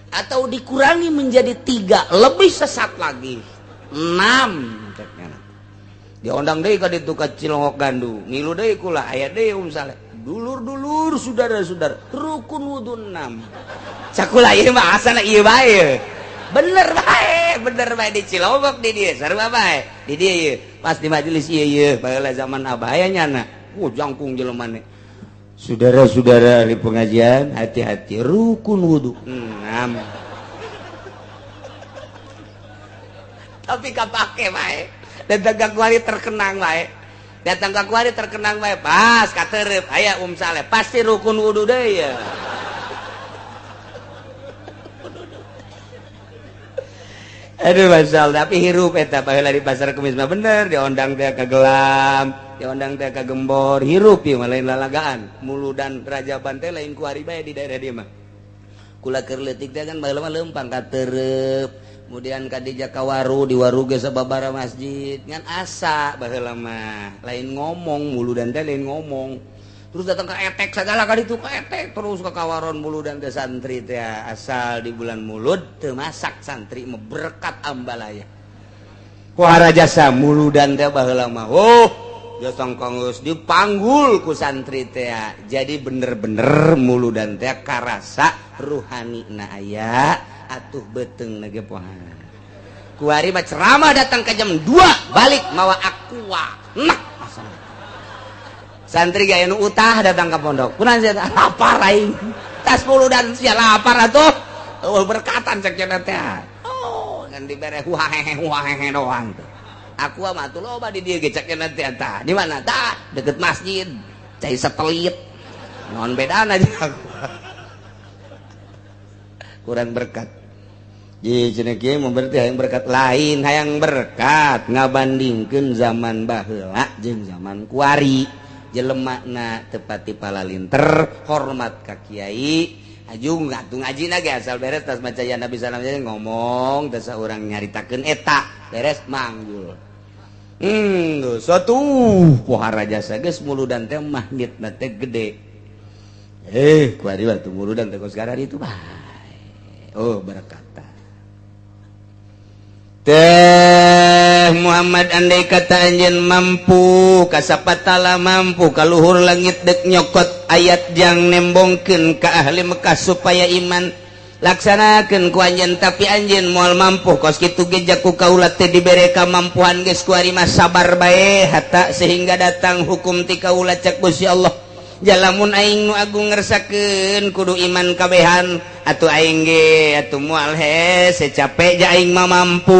Atau dikurangi menjadi 3, lebih sesat lagi. 6. Diondang deui ka ditu ka Cilongok Gandu. Ngilu deui kula aya deui Um Saleh. Dulur-dulur, saudara-saudara, rukun wudu 6. Cakula ieu mah asana ieu bae. Bener bae, bener bae di Cilongok di dieu sarua bae. Di dieu ieu pas di majelis ieu ieu baheula zaman abah aya nyana. Jangkung jelema. Saudara-saudara ahli pengajian, hati-hati rukun wudu 6. Tapi kapake bae. Datang ka kuari terkenang bae. Datang ka kuari terkenang bae. Pas katerep aya Um Saleh, pasti rukun wudu deui ya. Aduh masal, tapi hirup eta baheula di pasar Kemis mah bener diondang teh ka Gelam, diondang teh ka Gembor, hirup ieu mah lain lalagaan. Muludan Rajaban teh lain kuari bae di daerah dieu mah. Kula keur leutik teh kan baheula mah leumpang katerep. Kemudian kadija kawaru di waru ge sababara masjid ngan asa baheula mah lain ngomong muludan teh lain ngomong. Terus datang ke etek segala ka ditu ka etek terus ke kawaron muludan teh santri teh asal di bulan mulud teu masak santri mah berkat ambalaya. Kuara jasa muludan teh baheula mah oh jasa geus dipanggul ku santri teh. Jadi bener-bener muludan teh karasa ruhani na aya atuh beteng nage pohan. Kuari mah ceramah datang ke jam 2 balik mawa aqua nak masalah. Santri gaya nu utah datang ke pondok. Kunaon sia lapar aing. Tas muludan sia lapar atuh. Oh berkatan cek cenah teh. Oh ngan dibere huahehe huahehe doang tuh. Aqua mah atuh loba di dieu ge cek cenah teh tah. Di mana tah? Deket masjid. Cai setelit. Naon bedana jeung aqua. Kurang berkat. Ji cenah kieu mah berarti hayang berkat lain, hayang berkat ngabandingkeun zaman baheula jeung zaman kuari. Jelemana tepati palalinter, hormat ka kiai, aju ngatu ngajina ge asal beres tas maca ya Nabi salam ngomong teh saurang nyaritakeun eta, beres manggul. Satu pohara jasa geus muludan teh magnetna teh gede. Kuari waktu muludan teh kos itu bae. Oh berkat. Teh Muhammad andai kata anjeun mampu kasapatala mampu kaluhur langit dek nyokot ayat jang nembongkeun ka ahli Mekah supaya iman laksanakeun ku anjeun tapi anjeun moal mampu kos kitu ge jaku kaula teh dibere kamampuan geus kuari mah sabar bae hatta sehingga datang hukum ti kaula cek Gusti Allah. Jalamun aing nu agung ngersakeun kudu iman kabehan atuh aing ge atuh moal hese capek ja aing mah mampu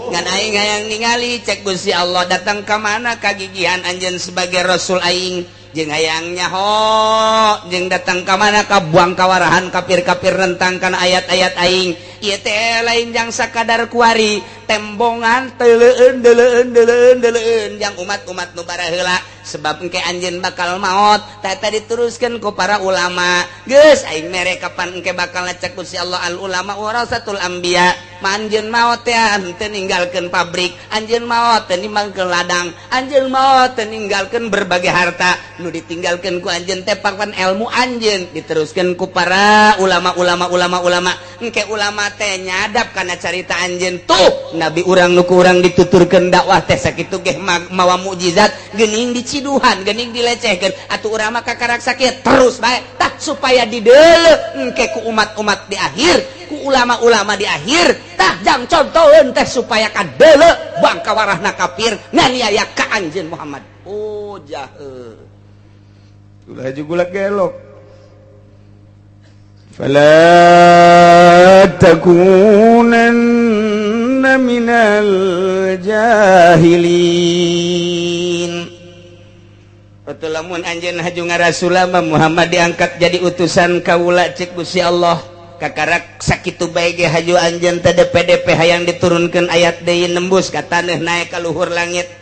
ngan aing hayang ningali cek Gusti Allah datang ka mana kagigihan anjeun sebagai rasul aing jeung hayang nyaho jeung datang ka mana ka buang kawarahan kafir-kafir nentang kana ayat-ayat aing ieu teh lain jang sakadar kuari tembongan teuleun deuleun deuleun deuleun jang umat-umat nu baraheula sebab engke anjeun bakal maot tah diteruskeun ku para ulama geus aing mere kapan engke bakal ngecek Gusti Allah al ulama warasatul anbiya ma anjeun maot teh henteu ninggalkeun pabrik anjeun maot teu ninggalkeun ladang anjeun maot teu ninggalkeun berbagai harta nu ditinggalkeun ku anjeun teh papan ilmu anjeun diteruskeun ku para ulama-ulama ulama-ulama engke ulama teh nyadap kana carita anjeun tuh nabi urang nu ku urang dituturkeun dakwah teh sakitu geh mawa mukjizat geuning diciduhan geuning dilecehkeun atuh urang mah kakarak sakit terus bae tah supaya dideuleu engke ku umat-umat di akhir ku ulama-ulama di akhir tah jang contoheun teh supaya kadeuleu bangka warahna kafir nganiaya ka anjeun Muhammad. Oh jahe ulah gula gelok fala takunanna minal jahilin. Betul lamun anjeun haju ngarasulama Muhammad diangkat jadi utusan kaula cek Gusti Allah kakarak sakitu bae ge haju anjeun teh DPDP hayang diturunkeun ayat deui nembus ka taneuh naek ka luhur langit.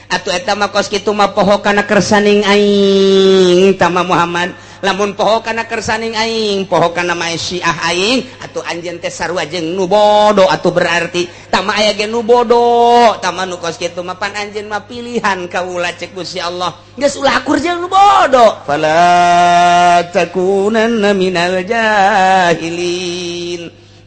Atuh eta mah kos kitu mah poho kana kersaning aing tama Muhammad. Lamun poho kana kersaning aing, poho kana Syiah aing, atuh anjeun teh sarua jeung nu bodoh. Atuh berarti tama aya ge nu bodoh tama nu kos kitu mah, pan anjeun mah pilihan kaula, cek Gusti Allah. Geus, ulah akur jeung nu bodoh. Fala takunanna minal jahilin.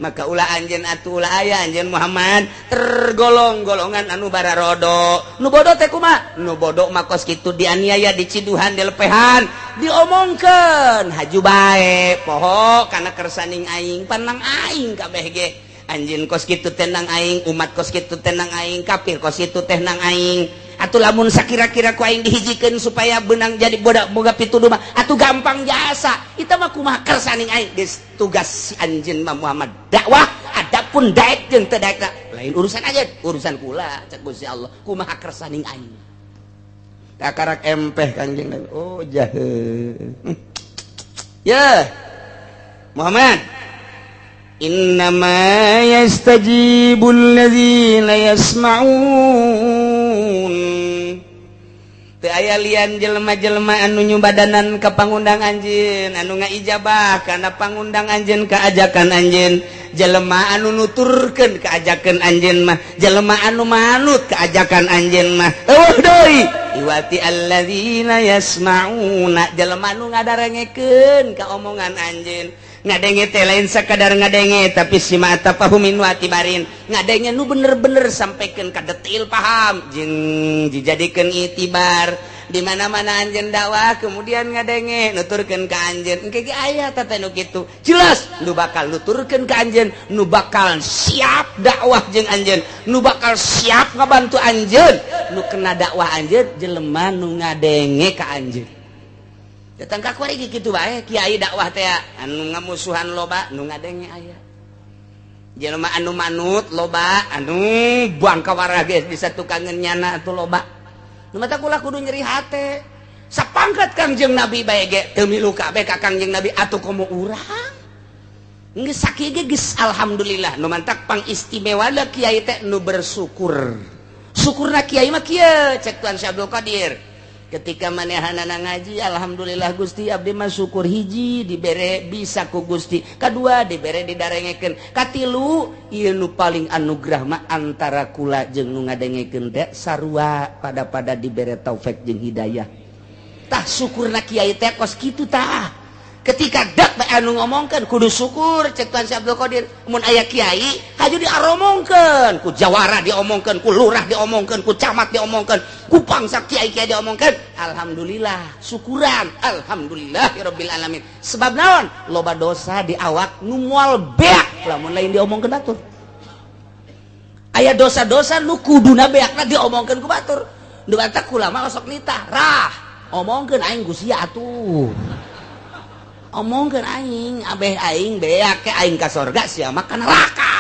Maka ulah anjeun atuh, ulah aya anjeun Muhammad tergolong golongan anu bararodo. Nu bodoh teh kumaha? Nu bodoh mah kos kitu, dianiaya, diciduhan, dilepehan, diomongkeun, haju bae poho kana kersaning aing. Panang aing kabeh ge anjeun kos kitu teh nang aing, umat kos kitu teh nang aing, kafir kos kitu teh nang aing. Atuh lamun sakira-kira ku aing dihijikeun supaya benang jadi bodak boga pituduh mah atuh gampang jasa itu mah. Kumaha kersaning aing? Geus, tugas si anjeun mah Muhammad dakwah, adapun daek jeung teu daek lain urusan aja, urusan kula, cek Gusti Allah. Kumaha kersaning aing? Kakarak empeh Kangjeng Nabi. Oh jahe ya Muhammad. Innama yastajibul ladzina yasma'un. Teu aya lian jelema-jelema anu nyumbadanan ka pangundang anjeun, anu ngaijabah kana pangundang anjeun, ka ajakan anjeun, jelema anu nuturkeun ka ajakan anjeun mah, jelema anu manut ka ajakan anjeun mah euweuh deui iwati alladzina yasma'una, jelema anu ngadarengekeun ka omongan anjeun. Ngadenge teh lain sakadar ngadenge, tapi sima tafahumin wa i'tibarin, ngadenge nu bener-bener sampaikan ka detil paham jeung dijadikeun itibar. Di mana-mana anjeun dakwah, kemudian ngadenge, nuturkeun ka anjeun, engke ge aya tata nu kitu jelas, nu bakal nuturkeun ka anjeun, nu bakal siap dakwah jeung anjeun, nu bakal siap ngabantu anjeun, nu kena dakwah anjeun, jelema nu ngadenge ka anjeun. Datang ka kuari kitu bae, kiai dakwah teh anu ngamusuhan loba, nu ngadenge aya. Jelema anu manut loba, anu buang ka warah geus bisa tukangeun nyana atuh loba. Nu mata kula kudu nyeri hate. Sapangkat Kangjeng Nabi bae ge teu milu kabeh ka Kangjeng Nabi, atuh komo urang. Geus sakieu ge geus alhamdulillah. Nu mantak pang istimewa kiai teh nu bersyukur. Syukurna kiai mah kieu, cek Tuan Syekh Abdul Qadir. Ketika manehanana ngaji, alhamdulillah Gusti, abdi mah syukur, hiji dibere bisa ku Gusti, kedua dibere didarengekeun, katilu ieu nu paling anugerah mah antara kula jeung nu ngadengekeun teh sarua pada pada dibere taufik jeung hidayah. Tah, syukurna kiai teh kos kitu. Tah, ketika dak bae anu ngomongkeun kudu syukur, cek Tuan Syekh Abdul Qadir. Mun aya kiai haju diaromongkeun ku jawara, diomongkeun ku lurah, diomongkeun ku camat, diomongkeun ku pangsa kiai-kiai diomongkeun, alhamdulillah, syukuran, alhamdulillahirabbil alamin. Sebab naon? Loba dosa di awak nu moal beak lamun lain diomongkeun batur. Aya dosa-dosa nu kuduna beakna diomongkeun ku batur. Nu batak kula mah osok nitah rah, omongkeun aing ku sia atuh, omongkeun aing abeh aing beak ke aing ka sorga, sia mah ka neraka.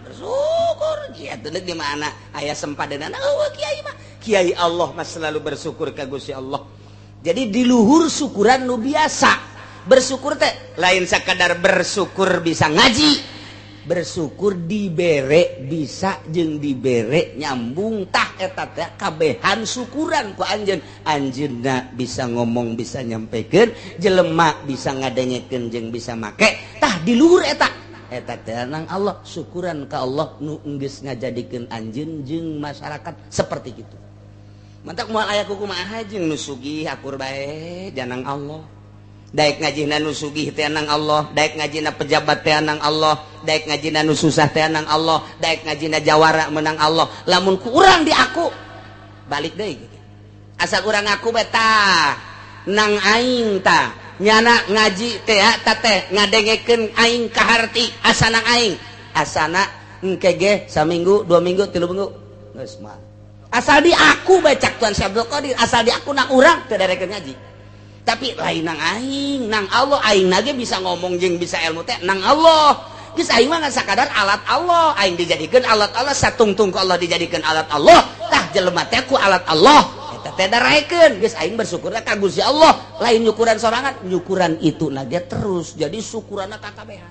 Bersyukur kieu teh di mana aya sempadenan. Eueuh kiai mah, kiai Allah mah selalu bersyukur ka Gusti Allah. Jadi di luhur syukuran nu biasa, bersyukur teh lain sakadar bersyukur bisa ngaji, bersyukur dibere bisa jeung dibere nyambung. Tah, eta teh kabehan syukuran ku anjeun. Anjeunna bisa ngomong, bisa nyampekeun, jelema bisa ngadengekeun jeung bisa make. Tah, di luhur eta, eta teh nang Allah, syukuran ka Allah nu geus ngajadikeun anjeun jeung masyarakat seperti itu. Mantak moal aya kumaha jeung nu sugih akur bae janang Allah, daek ngajina nu sugih teh nang Allah, daek ngajina pejabat teh nang Allah, daek ngajina nu susah teh nang Allah, daek ngajina jawara menang Allah. Lamun ku urang di aku balik deui gitu. Asal urang ngaku beta nang aing, ta nyana ngaji teh ta teh ngadengekeun aing kaharti, asa nang aing, asana engke ge saminggu, 2 minggu, 3 minggu geus mah. Asal di aku bae, cak Tuan Syekh Abdul Qadir, asal di aku nang urang teu darekeun ngaji, tapi lain nang aing, nang Allah. Aing nage bisa ngomong jeung bisa ilmu teh nang Allah. Geus, aing mah ngan sakadar alat Allah. Aing dijadikeun alat Allah, satungtung ku Allah dijadikeun alat Allah. Tah, jelema teh ku alat Allah eta teh daraekeun. Geus, aing bersyukur ka Gusti Allah, lain nyukuran sorangan, nyukuran itu nage terus jadi syukuranna kakabehan.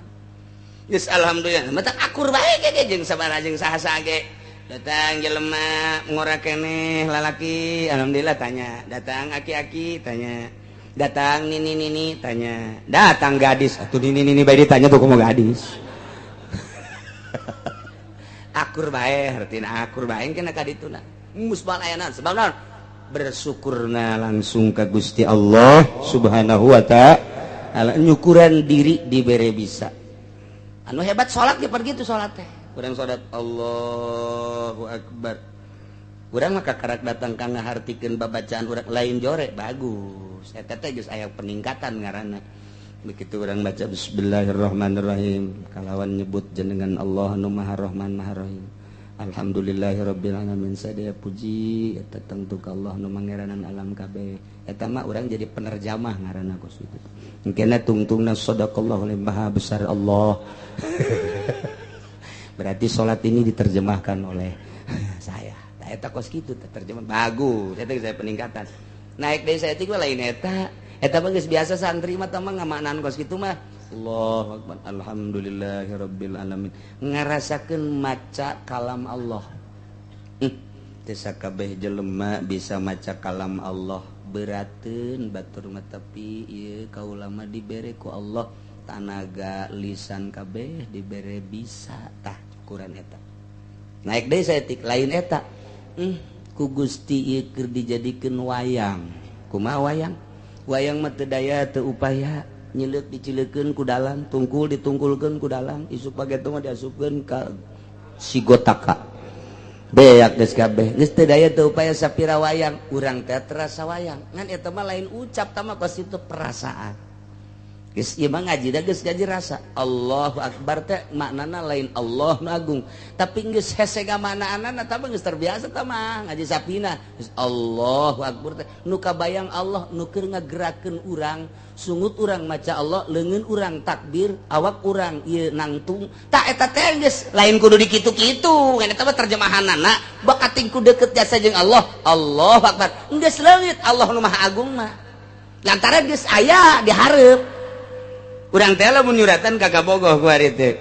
Geus, alhamdulillah, mata akur bae ge jeung sabaraha jeung saha-saha ge. Datang jelema ngora keneh lalaki, alhamdulillah tanya. Datang aki-aki tanya. Datang nini-nini tanya. Datang gadis, atuh nini-nini bae ditanya tuh kumaha gadis. Akur bae hartina akur bae kena ka dituna. Musbal ayana sebab naon? Bersyukurna langsung ka Gusti Allah Subhanahu wa ta'ala. Nyukuran diri dibere bisa. Anu hebat salat ge pergi tuh salat teh. Urang salat Allahu Akbar. Urang mah kakarak datang ka ngahartikeun babacaan urang lain jore bagus. Eta teh geus aya peningkatan ngaranna. Begitu urang baca bismillahirrahmanirrahim kalawan nyebut jenengan Allah nu Maha Rahman Maha Rahim. Alhamdulillahirabbil alamin sadaya puji eta tangtu ka Allah nu mangeranan alam kabeh. Eta mah urang jadi penerjemah ngaranna kos kitu. Engkena tungtungna sadaqallahu maha besar Allah. Berarti salat ini diterjemahkan oleh saya. Tah eta kos kitu terjemah bagus. Eta saya peningkatan. Naik deui saeutik mah lain eta. Eta mah geus biasa santri mah tah mah ngamaknaan kos kitu mah. Allahu akbar alhamdulillahirabbil alamin. Ngarasakeun maca kalam Allah. Teu sakabeh jelema bisa maca kalam Allah. Berateun batur mah tapi ieu kaula mah dibere ku Allah tanaga lisan kabeh dibere bisa tah ukuran eta. Naik deui saeutik lain eta. Ku Gusti ieu keur dijadikeun wayang. Kumaha wayang? Wayang mah teu daya teu upaya, nyileuk dicileukeun ku dalang, tungkul ditungkulkeun ku dalang, isuk pageto mah diasupkeun ka sigotaka. Beak geus kabeh, geus teu daya teu upaya sapira wayang, urang teh terasa wayang. Ngan eta mah lain ucap tah mah kos itu perasaan. Geus ieu mah ngaji da geus ngaji rasa. Allahu akbar teh maknana lain Allah nu agung, tapi geus hese ngamaknaanana tah mah geus terbiasa tah mah ngaji sapina. Geus Allahu akbar teh nu kabayang Allah nu keur ngagerakeun urang, sungut urang maca Allah, leungeun urang takbir, awak urang ieu nangtung. Tah eta teh geus lain kudu dikitu-kitu, ngan eta mah terjemahanana bakating ku deukeut jasa jeung Allah. Allahu akbar. Geus leungit Allah nu Maha Agung mah. Lantaran geus aya dihareup. Urang teh lamun nyuratan ka kabogoh ku ari teh.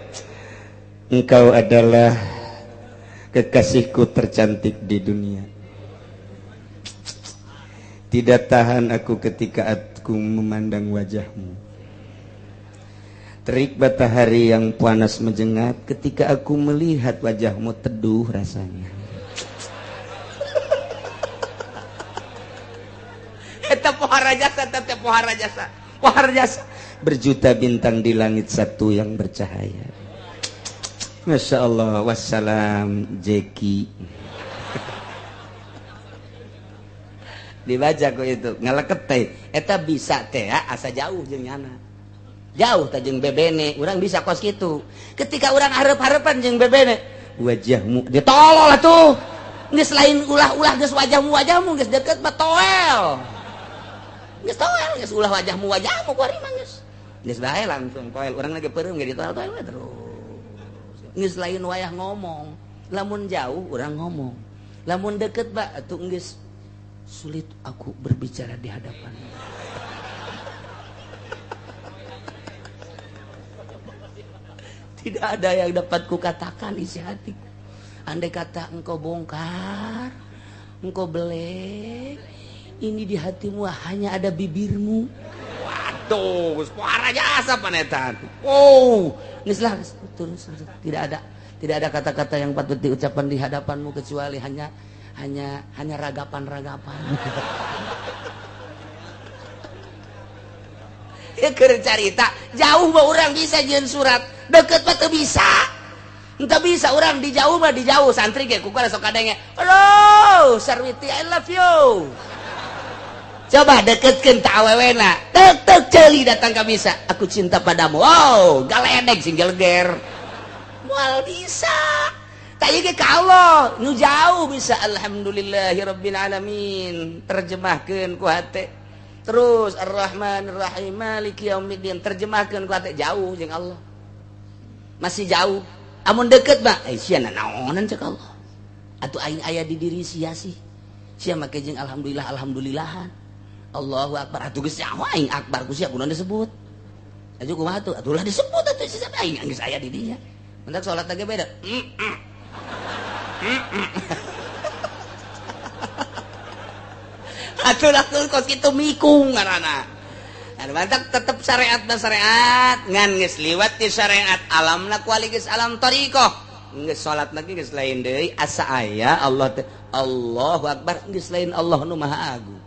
Engkau adalah kekasihku tercantik di dunia. Tidak tahan aku ketika aku memandang wajahmu. Terik matahari yang panas menjengat ketika aku melihat wajahmu teduh rasanya. Eta pohara jasa, teh pohara jasa. Pohara jasa. Berjuta bintang di langit satu yang bercahaya. Masya Allah. Wassalam Jeki. Dibaca ku itu ngaleket teh. Eta bisa teh asa jauh jeung nyana. Jauh teh jeung bebene. Urang bisa kos kitu. Ketika urang hareup-hareupan jeung bebene, wajahmu ditolol atuh. Geus lain ulah-ulah geus wajahmu-wajahmu geus deket mah toel. Geus toel geus ulah wajahmu-wajahmu ku ari mah geus. Geus bae langsung toel urang lagi peureum ge ditoel-toel we terus. Geus lain wayah ngomong. Lamun jauh urang ngomong. Lamun deket ba atuh geus sulit aku berbicara di hadapan. Tidak ada yang dapat kukatakan isi hatiku. Andai kata engkau bongkar, engkau belek, ini di hatimu hanya ada bibirmu. Waduh, suara jasa panetan. Oh, geus lah terus tidak ada kata-kata yang patut diucapkan di hadapanmu kecuali hanya ragapan-ragapan. Ya keur carita, jauh mah urang bisa jeung surat, deket mah teu bisa. Entah bisa urang di jauh mah di jauh santri ge ku sok kadenge. Halo, Sarwiti I love you. Coba deketkeun ta awewena. Tek tek ceuli datang ka bisa. Aku cinta padamu. Wow, galedeg sing geleger. Moal bisa. Tak ieu ge ka Allah, nu jauh bisa alhamdulillahirabbil alamin. Terjemahkeun ku hate. Terus Ar-Rahmanir-Rahim Maliki yaumiddin terjemahkeun ku hate jauh jeung Allah. Masih jauh. Amun deket mah eh sia naonan cek Allah. Atuh aing aya di diri sia sih. Sia make jeung alhamdulillah alhamdulillahan. Allahu akbar atuh geus nyaho aing akbar ku sia kunaon disebut. Atuh kumaha tuh? Atuh lah disebut atuh sia aing geus aya di dinya. Mentak salat ge beda. Atuh atuh kos kitu mikung ngaranna. Anu mantak tetep syariat mah syariat, ngan geus liwat di syariat alamna kuali geus alam thariqah. Geus salat lagi geus lain deui asa aya Allah teh Allahu Akbar geus lain Allah nu Maha Agung.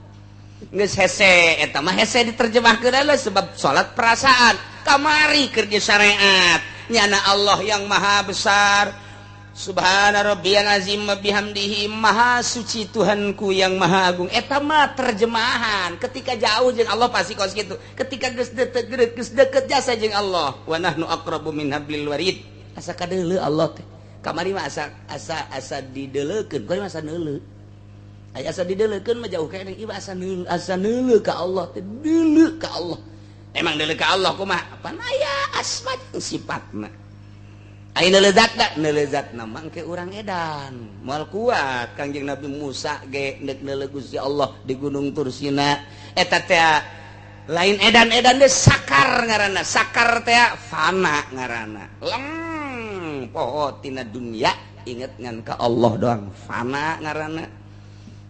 Geus hese eta mah hese diterjemahkeun lah sebab salat perasaan kamari keur di syariat nyana Allah yang Maha Besar. Subhana rabbiyal azim wa bihamdihi, maha suci Tuhanku yang maha agung. Eta mah terjemahan ketika jauh jeung Allah pasti kos kitu. Ketika geus deket geus deket jasa jeung Allah, wa nahnu aqrabu min hablil warid. Asa kadeuleu Allah teh. Kamari mah asa asa asa dideleukeun, kuari mah asa neuleu. Aya asa dideleukeun mah jauh keneh, ieu asa neuleu, asa neuleu ka Allah teh, deuleu ka Allah. Emang deuleu ka Allah kumaha? Pan aya asma sifatna. Ayeuna lezat lezat nama ke urang edan moal kuat Kangjeng Nabi Musa ge neuk neuleuh Gusti Allah di Gunung Tursina eta teh lain edan-edan deh sakar ngaranna, sakar teh fana ngaranna, leng poho tina dunia inget ngan ka Allah doang fana ngaranna.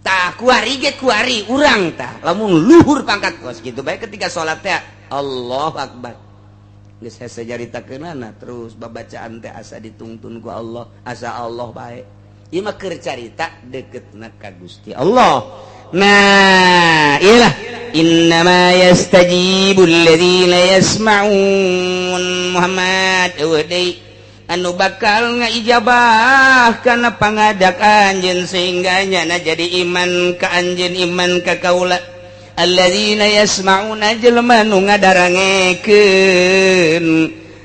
Tah kuari ge kuari urang tah lamun luhur pangkat kos kitu bae ketika salat teh Allahu Akbar. Geus hese caritakeunana terus babacaan teh asa ditungtun ku Allah, asa Allah bae. Ieu mah keur carita deketna ka Gusti Allah. Nah, iyalah innama yastajibul ladzina yasma'un. Muhammad eueuh deui anu bakal ngaijabah kana pangadak anjeun sehingga nyana jadi iman ka anjeun, iman ka kaula. Alladzina yasma'una jelema nu ngadarangekeun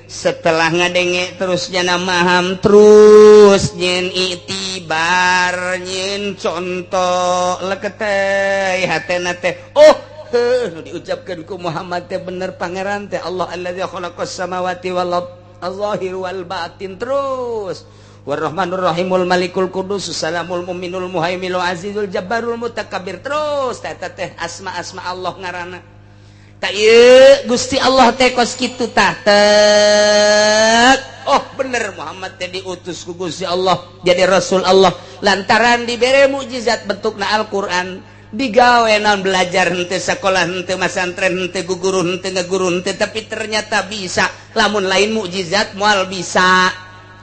setelah ngadenge terus jana maham terus nyen itibar nyen contoh leketeh hatena teh oh heuh nu diucapkeun ku Muhammad teh bener pangeran teh Allah allazi khalaqas samawati wal ard az-zahir wal batin terus Warrahmanur Rahimul Malikul Qudus Salamul Muminul Muhaiminul Azizul Jabbarul Mutakabbir terus teh teh asma-asma Allah ngaranna. Tak ieu Gusti Allah teh kos kitu tah tek. Oh bener Muhammad teh diutus ku Gusti Allah jadi Rasul Allah lantaran dibere mukjizat bentukna Al-Qur'an digawe naon belajar henteu sekolah henteu masantren henteu guguru henteu ngaguru henteu tapi ternyata bisa lamun lain mukjizat moal bisa.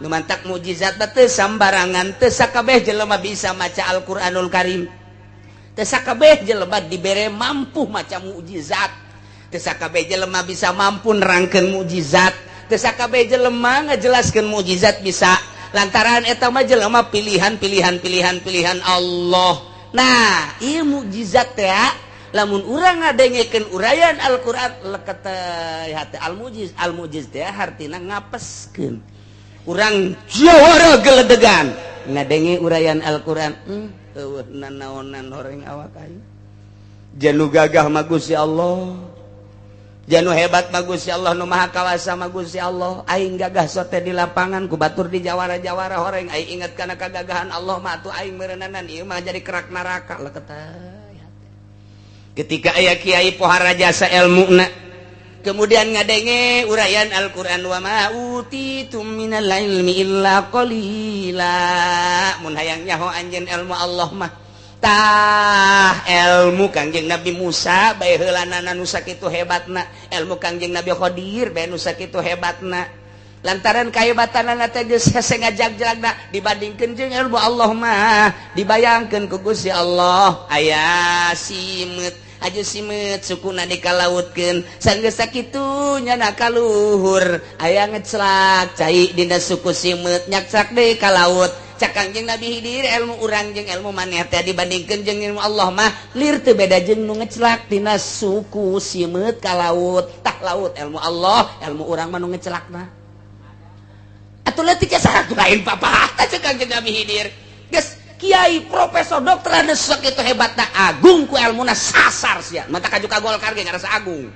Nu mantak mukjizat teh sambarangan teu sakabeh jelema bisa maca Al-Qur'anul Karim. Teu sakabeh jelema dibere mampu maca mukjizat. Teu sakabeh jelema bisa mampu nerangkeun mukjizat. Teu sakabeh jelema ngajelaskeun mukjizat bisa. Lantaran eta mah jelema pilihan pilihan pilihan pilihan Allah. Nah, ieu mukjizat teh lamun urang ngadengekeun uraian Al-Qur'an leket hate al-mujiz. Al-mujiz teh hartina ngapeskeun. Urang jawara geledegan ngadenge uraian Al-Qur'an eueuh nanaonan horeng awak aing janu gagah mah Gusti Allah, janu hebat mah Gusti Allah, nu maha kawasa mah Gusti Allah. Aing gagah sote di lapangan ku batur di jawara-jawara horeng aing inget kana kagagahan Allah mah atuh aing meureunana ieu mah jadi kerak neraka leket. Ketika aya kiai pohara jasa elmuna kemudian ngadenge uraian Al-Qur'an wa ma utitum minal ilmi illa qalila mun hayang nyaho anjeun ilmu Allah mah tah ilmu Kangjeng Nabi Musa bae heulanana nu sakitu hebatna, ilmu Kangjeng Nabi Khadir bae nu sakitu hebatna lantaran kahebatanana teh geus hese ngajag-jagna dibandingkeun jeung ilmu Allah mah dibayangkeun ku Gusti Allah aya simeut aju simeut sukuna dikalautkeun sanggeus sakitu nyana kaluhur aya ngeclak cai dina suku simeut nyakcak deui ka laut. Cak Kangjeng Nabi Hidir ilmu urang jeung ilmu maneh teh dibandingkeun jeung ilmu Allah mah lir teu beda jeung nu ngeclak tina suku simeut ka laut. Tah laut ilmu Allah, ilmu urang mah nu ngecelakna atuh leutik saha lain papatah. Cak Kangjeng Nabi Hidir geus kiai profesor dokter anu sakitu hebatna agung ku ilmuna sasar sia mata kaju ka Golkar ge ngarasa agung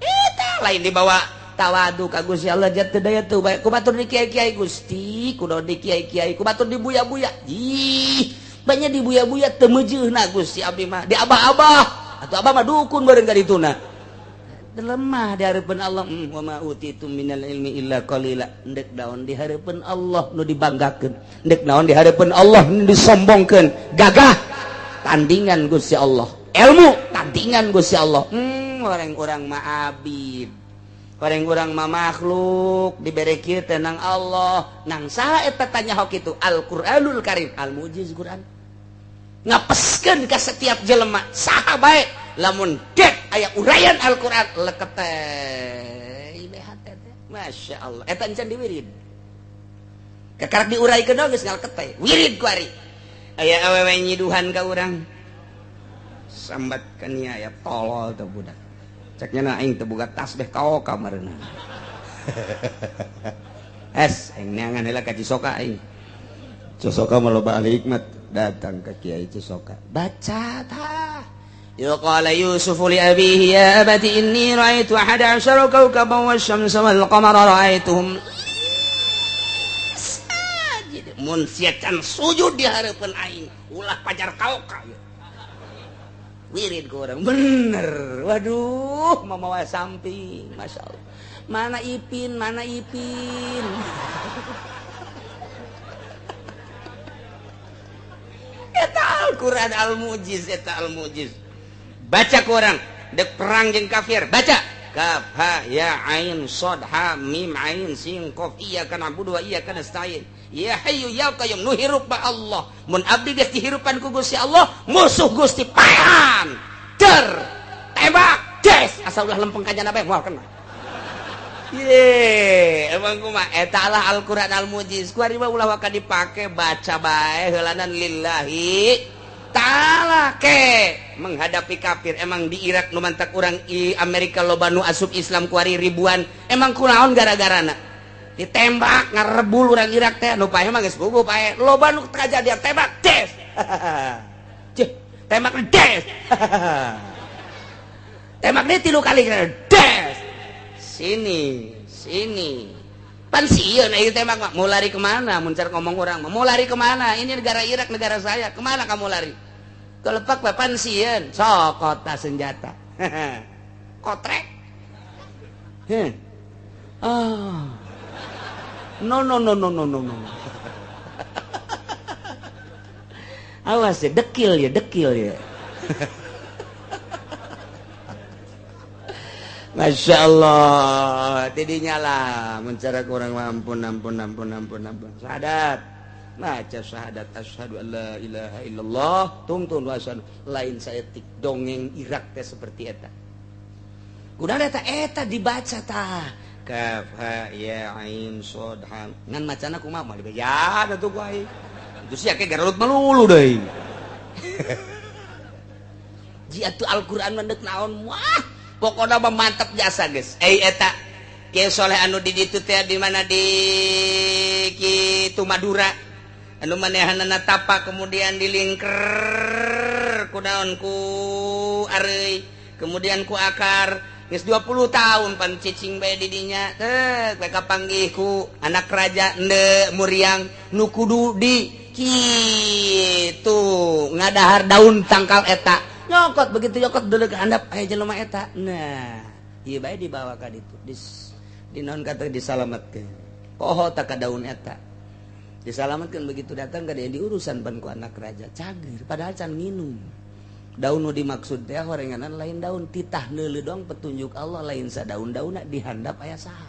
eta lain dibawa tawadu ka Gusti Allah jatuh daya tuh bae ku batur di kiai-kiai Gusti kudu di kiai-kiai ku batur di buya-buya ih banyak di buya-buya teu meujeuhna Gusti abdi mah di abah-abah atuh abah mah dukun bareng ka dituna. Lemah di hareupeun Allah. Wa ma utitum minal ilmi illa qalila. Ndek naon di hareupeun Allah nu dibanggakeun. Ndek naon di hareupeun Allah nu disombongkeun. Gagah tandingan Gusti Allah. Ilmu tandingan Gusti Allah. Orang-orang mah abid. Orang-orang mah makhluk dibere kieu teh nang Allah. Nang saha eta tanya hok itu? Al-Qur'anul Karim, al-Mujiz Quran. Ngapeskeun ka setiap jelema saha bae lamun dek aya uraian Al-Qur'an leket teh teh. Masya Allah eta encan diwirid. Kakarak diuraikeun geus ngaleket teh. Wirid ku ari. Aya awewe nyiduhan ka urang. Sambat ka nia aya tolol teh budak. Ceknya na aing teu boga tasbih kaoka mareuna. Es aing neangan heula ka Cisoka aing. Cisoka mah loba ahli hikmat, datang ke Kiai Cisoka. Baca tah. Ya qala Yusuf li abihi ya abati inni ra'aitu ahada asyara kawkaban wasyamsa wal qamara ra'aituhum sajid. Mun sia can sujud di hareupeun aing, ulah pajar kaoka. Wirid ku urang bener. Waduh, mamawa samping, Masya Allah. Mana Ipin, mana Ipin. Eta Al-Quran Al-Mujiz, eta Al-Mujiz. Baca ku urang, dek perang jeung kafir, baca. Kaf ha ya ain shad ha mim ain sin qaf iyyaka na'budu wa iyyaka nasta'in. Ya hayyu ya qayyum nu hirup ba Allah. Mun abdi geus dihirupan ku Gusti Allah, musuh Gusti paehan. Der, tembak, des, asal ulah lempeng ka jana bae moal kena. Ye, emang kumaha eta lah Al-Qur'an Al-Mujiz. Ku ari mah ulah waka dipake, baca bae heulanan lillahi ta'ala ke menghadapi kafir. Emang di Irak nu mantak urang i Amerika loba nu asup Islam kuari ribuan. Emang kunaon gara-garana? Ditembak ngarebul urang Irak teh nu paeh mah geus puguh paeh. Loba nu kajadian tembak des. Cih, tembak des. Tembak deui 3 kali des. Sini, sini. Pan sieun ieu tembak mah. Mau lari kemana? Mun car ngomong urang mah, mau lari kemana? Ini negara Irak, negara saya. Kemana kamu lari? Kelepak bae pan sieun. Sok kota senjata. Kotrek. Heh. Ah. No no no no no no no. Awas ya, dekil ya, dekil ya. Masya Allah, tidinya lah mencara kurang ampun ampun ampun ampun ampun. Syahadat, baca syahadat asyhadu alla ilaha illallah, tungtun wa asyhadu lain saeutik dongeng Irak teh seperti eta. Kunaon eta eta dibaca tah. Kaf ha ya ain shad ha. Ngan macana kumaha mah dibeja atuh ku aing. Itu sia ke garut melulu deui. Ji atuh Al-Qur'an mah deuk naon wah. Pokokna mah mantap jasa geus. Eta Kiai Soleh anu di ditu teh di mana di kitu Madura. Anu manehanana tapa kemudian dilingker ku naon ku areuy, kemudian ku akar. Geus 20 tahun pan cicing bae di dinya teh bae kapanggih ku anak raja ende muriang nu kudu di kitu ngadahar daun tangkal eta. Nyokot begitu nyokot dulu ke handap aya jelema eta. Nah, ieu bae dibawa ka ditu. Di naon kata disalametkeun. Poho tak ka daun eta. Disalametkeun begitu datang ka dia diurusan pan ku anak raja. Cager padahal can nginum. Daun nu dimaksud teh horenganan lain daun titah neuleuh doang petunjuk Allah lain sadaun-daunna dihandap aya saha.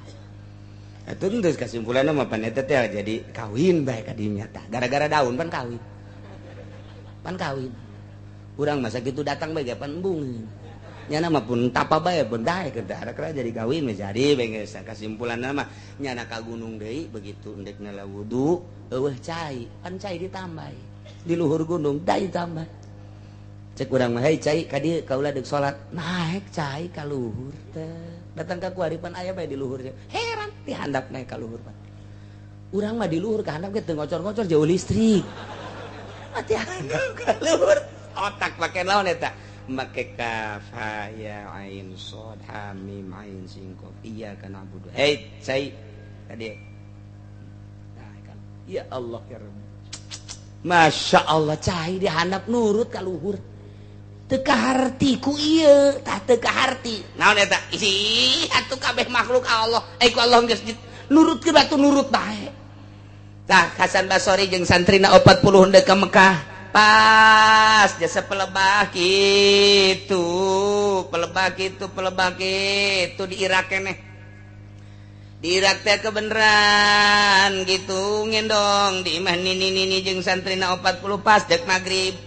Eta geus kasimpulanna mah pan eta teh jadi kawin bae ka dinya tah. Gara-gara daun pan kawin. Pan kawin. Urang masa gitu datang bae pan embung. Nyana mah pun tapa bae pun daek ke jadi kawin mah jadi bae geus kasimpulanna mah nyana ka gunung deui begitu endek nala wudu eueuh cai, pan cai ditambah. Di luhur gunung dai tambah. Cek urang mah hei cai ka dieu kaula deuk salat. Naek cai ka luhur teh. Datang ka kuari pan aya bae di luhur. Heran dihandap naek ka luhur pan. Urang mah di luhur ka handap ge teu ngocor-ngocor jauh listrik. Mati handap ka luhur. Otak make naon eta? Make kaf ha ya ain shad ha mim ain sin qaf iyyaka na'budu. Hei cai ka dieu. Nah, kan. Ya Allah ya Rabb. Masya Allah cai dihandap nurut ka luhur. Teu kaharti ku ieu tah, teu kaharti naon eta. Ih, atuh kabeh makhluk Allah, eh, ku Allah geus nurut ke batu, nurut bae. Tah, Hasan Basori jeung santrina 40 hendak ke Mekah, pas jasa pelebah gitu, pelebah gitu, pelebah gitu di Irak keneh. Di Irak teh kebenaran gitu, ngendong di imah nini nini jeung santrina 40. Pas dek maghrib,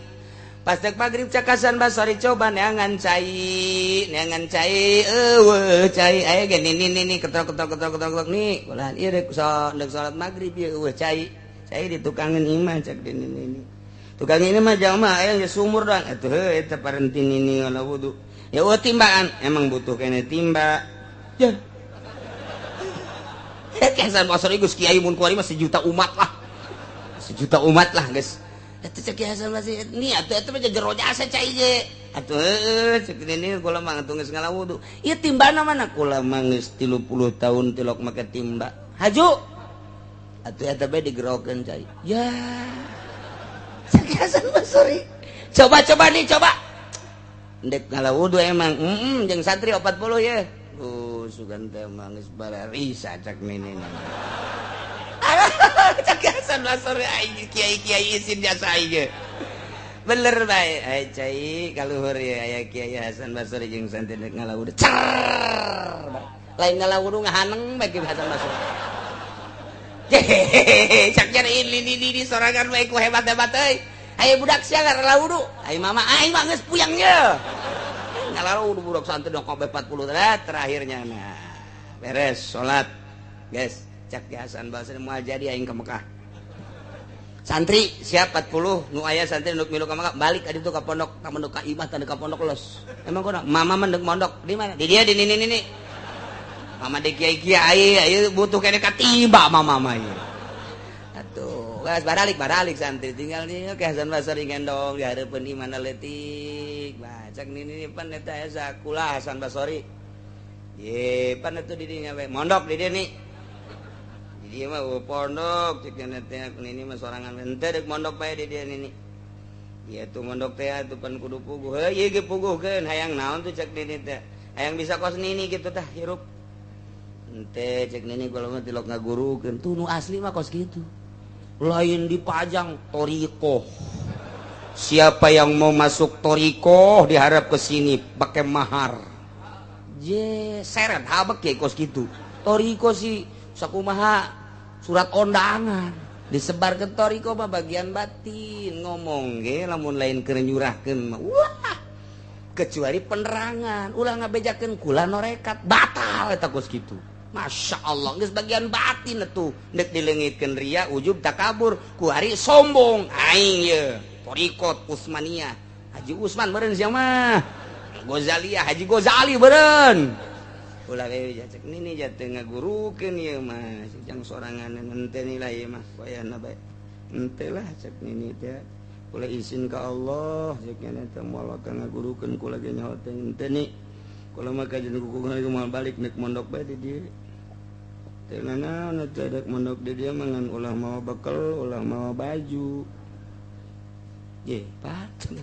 pas dek maghrib, cak Hasan Basori, "Coba neangan cai, neangan cai." Euweuh cai. Aya ge nini nini ketok ketok ketok ketok ketok, "Nih, ulah ieu dek so, dek salat maghrib ieu euweuh cai. Cai di tukangan imah," cak nini nini. "Tukang ini mah jamaah aya ge sumur doang atuh." Heuh, eta parenti nini ngala wudu ya, euweuh timbaan, emang butuh kene timba ya. Hasan Basri geus kiai, mun kuari mah sejuta umat lah, sejuta umat lah geus. Eta cek Hasan Basri, "Ni atuh eta mah jero jasa cai ge atuh." "Heueuh," cek ini, "kula mah atuh geus ngala wudu. Ieu timbana mana? Kula mah geus 30 tahun tilok make timba." "Haju atuh, eta bae digerokeun cai ya." Cek Hasan Basri, "Coba, coba nih, coba ndek ngala wudu emang jeung santri 40 ya." "Oh, sugan teh mah geus bararisa," cak nini. Cak Hasan Basri, "Aing kiai-kiai isin jasa aing bener bae." Ai cai kaluhur ya, aya Kiai Hasan Basri jeung santri ndek ngala wudu, cer lain ngala wudu, ngahaneng bae Kiai Hasan Basri. Hehehe, cak cari ini ini sorangan bae ku hebat-hebat euy. "Ayo budak, sia ngala wudu." "Ayo mama, aing mah geus puyang ye ngala wudu." Budak santri dong kabeh 40 terakhirnya. Nah, beres salat guys, cak Hasan Basri, "Moal jadi aing ke Mekah. Santri siap 40 nu aya santri nu milu ka Mekah, balik ka ditu ka pondok, ka pondok, ka imah tanda ka pondok los. Emang kono mama mendek mondok di mana? Di dia, di nini nini mama di kiai kiai ayo butuh kene katiba mama mah ieu atuh." Geus baralik, baralik santri, tinggal nih ke Hasan Basri ngendong di hareupeun imah leutik. Bah, cak nini, "Pan eta asa kula Hasan Basri ye, pan atuh di dinya we mondok di dieu nih." Di dieu mah pondok, cek teh nini mah sorangan, "Henteu, dek mondok bae di dieu nini." "Ieu tuh mondok teh atuh pan kudu puguh." "Heuh, ieu ge puguhkeun. Hayang naon tuh?" cek nini teh. "Hayang bisa kos nini gitu tah hirup." "Henteu," cek nini, "kula mah tilok ngagurukeun tuh." Nu asli mah kos kitu, lain dipajang torikoh. "Siapa yang mau masuk torikoh diharap ke sini pakai mahar." Je seret habek ya kos gitu. Toriko sih sakumaha surat undangan disebar ke toriko mah bagian batin, ngomong ge lamun lain keur nyurahkeun mah wah, kecuali penerangan, ulah ngabejakeun kula norekat, batal eta kos kitu. Masya Allah, geus bagian batin atuh, ndek dileungitkeun ria, ujub, takabur, ku hari sombong aing ye torikot Usmaniyah, Haji Usman meureun sia mah, Gozaliyah, Haji Gozali meureun. Ulah we cek nini, jatuh ngagurukeun ieu mah jang sorangan, henteu nilai ieu mah wayahna bae. "Henteu lah," cek nini teh, "kula izin ka Allah," cek nini teh, "moal ka ngagurukeun kula ge nyaho teh. Henteu nih, kula mah kajian kuku moal balik, nek mondok bae di dieu teh. Nanaon teh dek mondok di dieu mah, ngan ulah mawa bekal, ulah mawa baju." Ye, pat.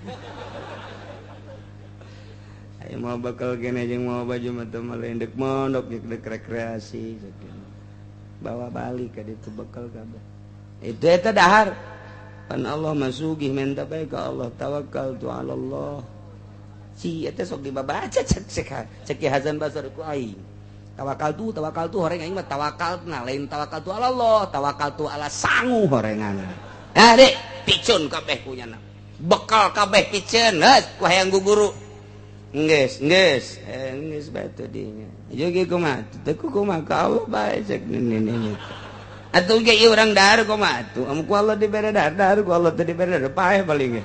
Ayo mau bakal kene jeung mau baju mah teu mah lain dek mondok, dek rekreasi. Bawa balik ka ditu bekal kabeh. Itu eta dahar. Pan Allah mah sugih, menta bae ka Allah, tawakal tu ala Allah. Si eta sok dibabaca, cek cek cek Ki Hasan Basri ku aing. Tawakal tu, tawakal tu horeng aing mah tawakal, nah lain tawakal tu ala Allah, tawakal tu ala sangu horengan. Ah dek, picun kabeh punyana. Bekal kabeh piceun, geus ku hayang guguru. Geus, geus, eh, geus bae teh dinya. Ieu ge kumaha? Teu kumaha ka Allah bae, cek nini. Atuh ge ieu urang dahar kumaha atuh? Am ku Allah dibere dahar, dahar ku Allah teu dibere dahar, paeh paling ge.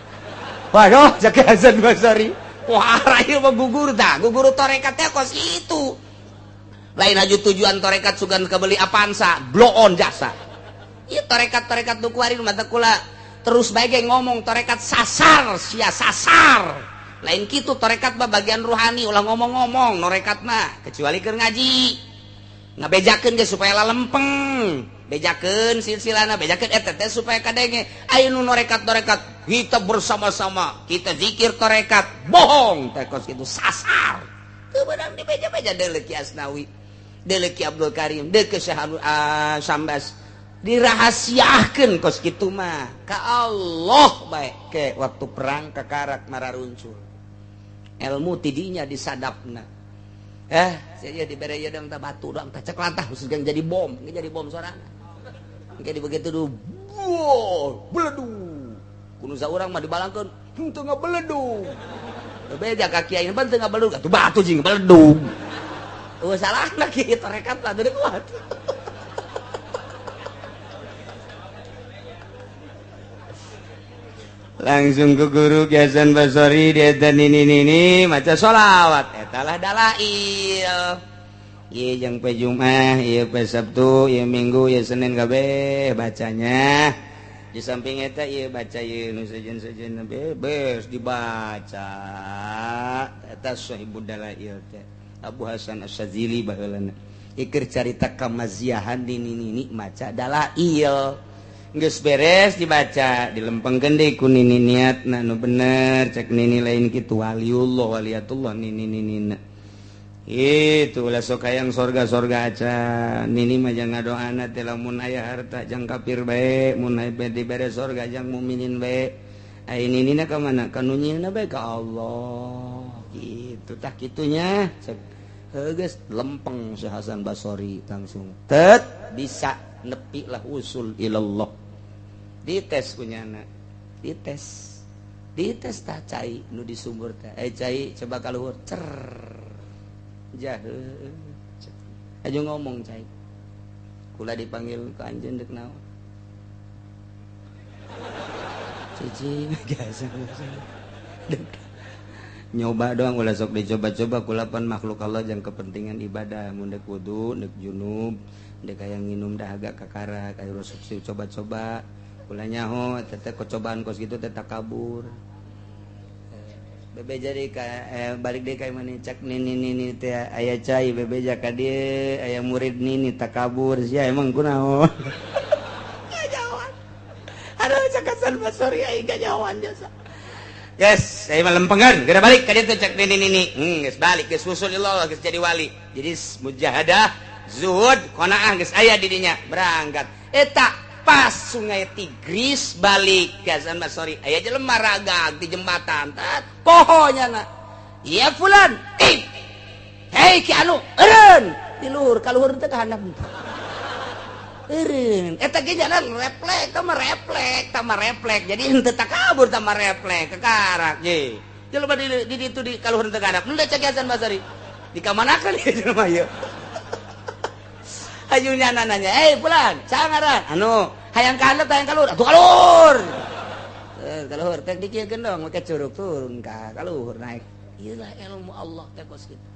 Waduh, cek Hasan Basri. Wah, ieu mah gugur tah, gugur tarekat teh kos kitu. Lain aju tujuan tarekat sugan kebeli Avanza, blow on jasa. Ieu tarekat-tarekat nu kuari mata kula terus bae ge ngomong tarekat sasar, sia sasar. Lain kitu tarekat mah, bagian ruhani, ulah ngomong-ngomong norekat mah kecuali keur ngaji. Ngabejakeun ge supaya lalempeng. Bejakeun silsilana, bejakeun eta teh supaya kadenge. Aya nu norekat-norekat, kita bersama-sama, kita zikir torekat, bohong teh kos kitu sasar. Teu beunang dibeja-beja deuleu Ki Asnawi, deuleu Ki Abdul Karim, deuleu Syekh Sambas. Dirahasiakeun kos kitu mah. Ka Allah bae ke waktu perang kakarak mararuncul. Ilmu tidinya disadapna. Saya dibere ieu dong tah batu dong tah cek lantah khusus jadi bom, jadi bom sorangan. Kayak begitu dulu, wow, beledug. Kuno saurang mah dibalangkeun, henteu ngabeledug. Beja ka kiai pan teu ngabeledug, atuh batu jeung beledug. Eueuh salahna kieu tarekat lah teu kuat. Langsung ke guru Ki Hasan Basori dia dan nini maca sholawat eta lah dalail. Ieu jeung pe Jumat, ieu pe Sabtu, ieu Minggu, ieu Senin kabeh bacanya. Di samping eta ieu baca ieu nu sejen-sejen bebes dibaca. Eta Sahibud Dalail teh Abu Hasan Asy-Syadzili baheulana. Ieu carita kamaziahan di nini maca dalail. Geus beres dibaca, dilempengkeun deui ku nini niatna nu bener, cek nini lain kitu waliullah waliyatullah nini ninina. Itu ulah sok hayang sorga-sorga acan. Nini mah jang ngadoana teh lamun aya harta jang kafir bae, mun aya dibere sorga jang mukminin bae. Ai ninina ka mana? Ka nu nyieunna bae ka Allah. Kitu tah kitunya. Heuh geus lempeng si Hasan Basori langsung. Tet bisa nepi lah usul ilallah. Dites kunyana. Dites. Dites tah cai nu di sumur teh. Cai coba ka luhur. Cer. Jahe aja ngomong cai kula dipanggil ke anjeun dek naon cici biasa nyoba doang ulah sok dicoba-coba kulapan makhluk Allah jang kepentingan ibadah mun dek wudu dek junub dek hayang nginum dahaga kakara kayak rusuk coba-coba kula nyaho teh kocobaan kos gitu teh takabur. Bebe jadi balik deh kayak mana cak nini nini teh aya cai bebe jaka dia aya murid nini takabur sia emang kunaon kajauhan aduh cak Hasan Basori aing kajauhan jasa guys saya mah lempengan geura balik ka dieu cak nini nini geus balik geus usul Allah geus jadi wali jadi mujahadah zuhud qanaah geus aya di dinya berangkat eta pas sungai Tigris balik ke Hasan Basori aya jelema ragag di jembatan tat pohonya na iya fulan ih hei ki anu eureun di luhur ka luhur teh ka handap eureun eta ge jalan reflek tah mah reflek jadi henteu takabur tah mah reflek kekarak ye jelema di ditu di ka luhur teh ka handap nu cek Hasan Basori dikamanakeun ieu jelema ieu. Ajunya nanya, "Eh, fulan, sangaran anu hayang ka handap hayang ka luhur." Atuh ka luhur. Ka luhur teh dikieukeun dong make curug turun ka luhur naik. Ieu lah ilmu Allah teh kos kitu.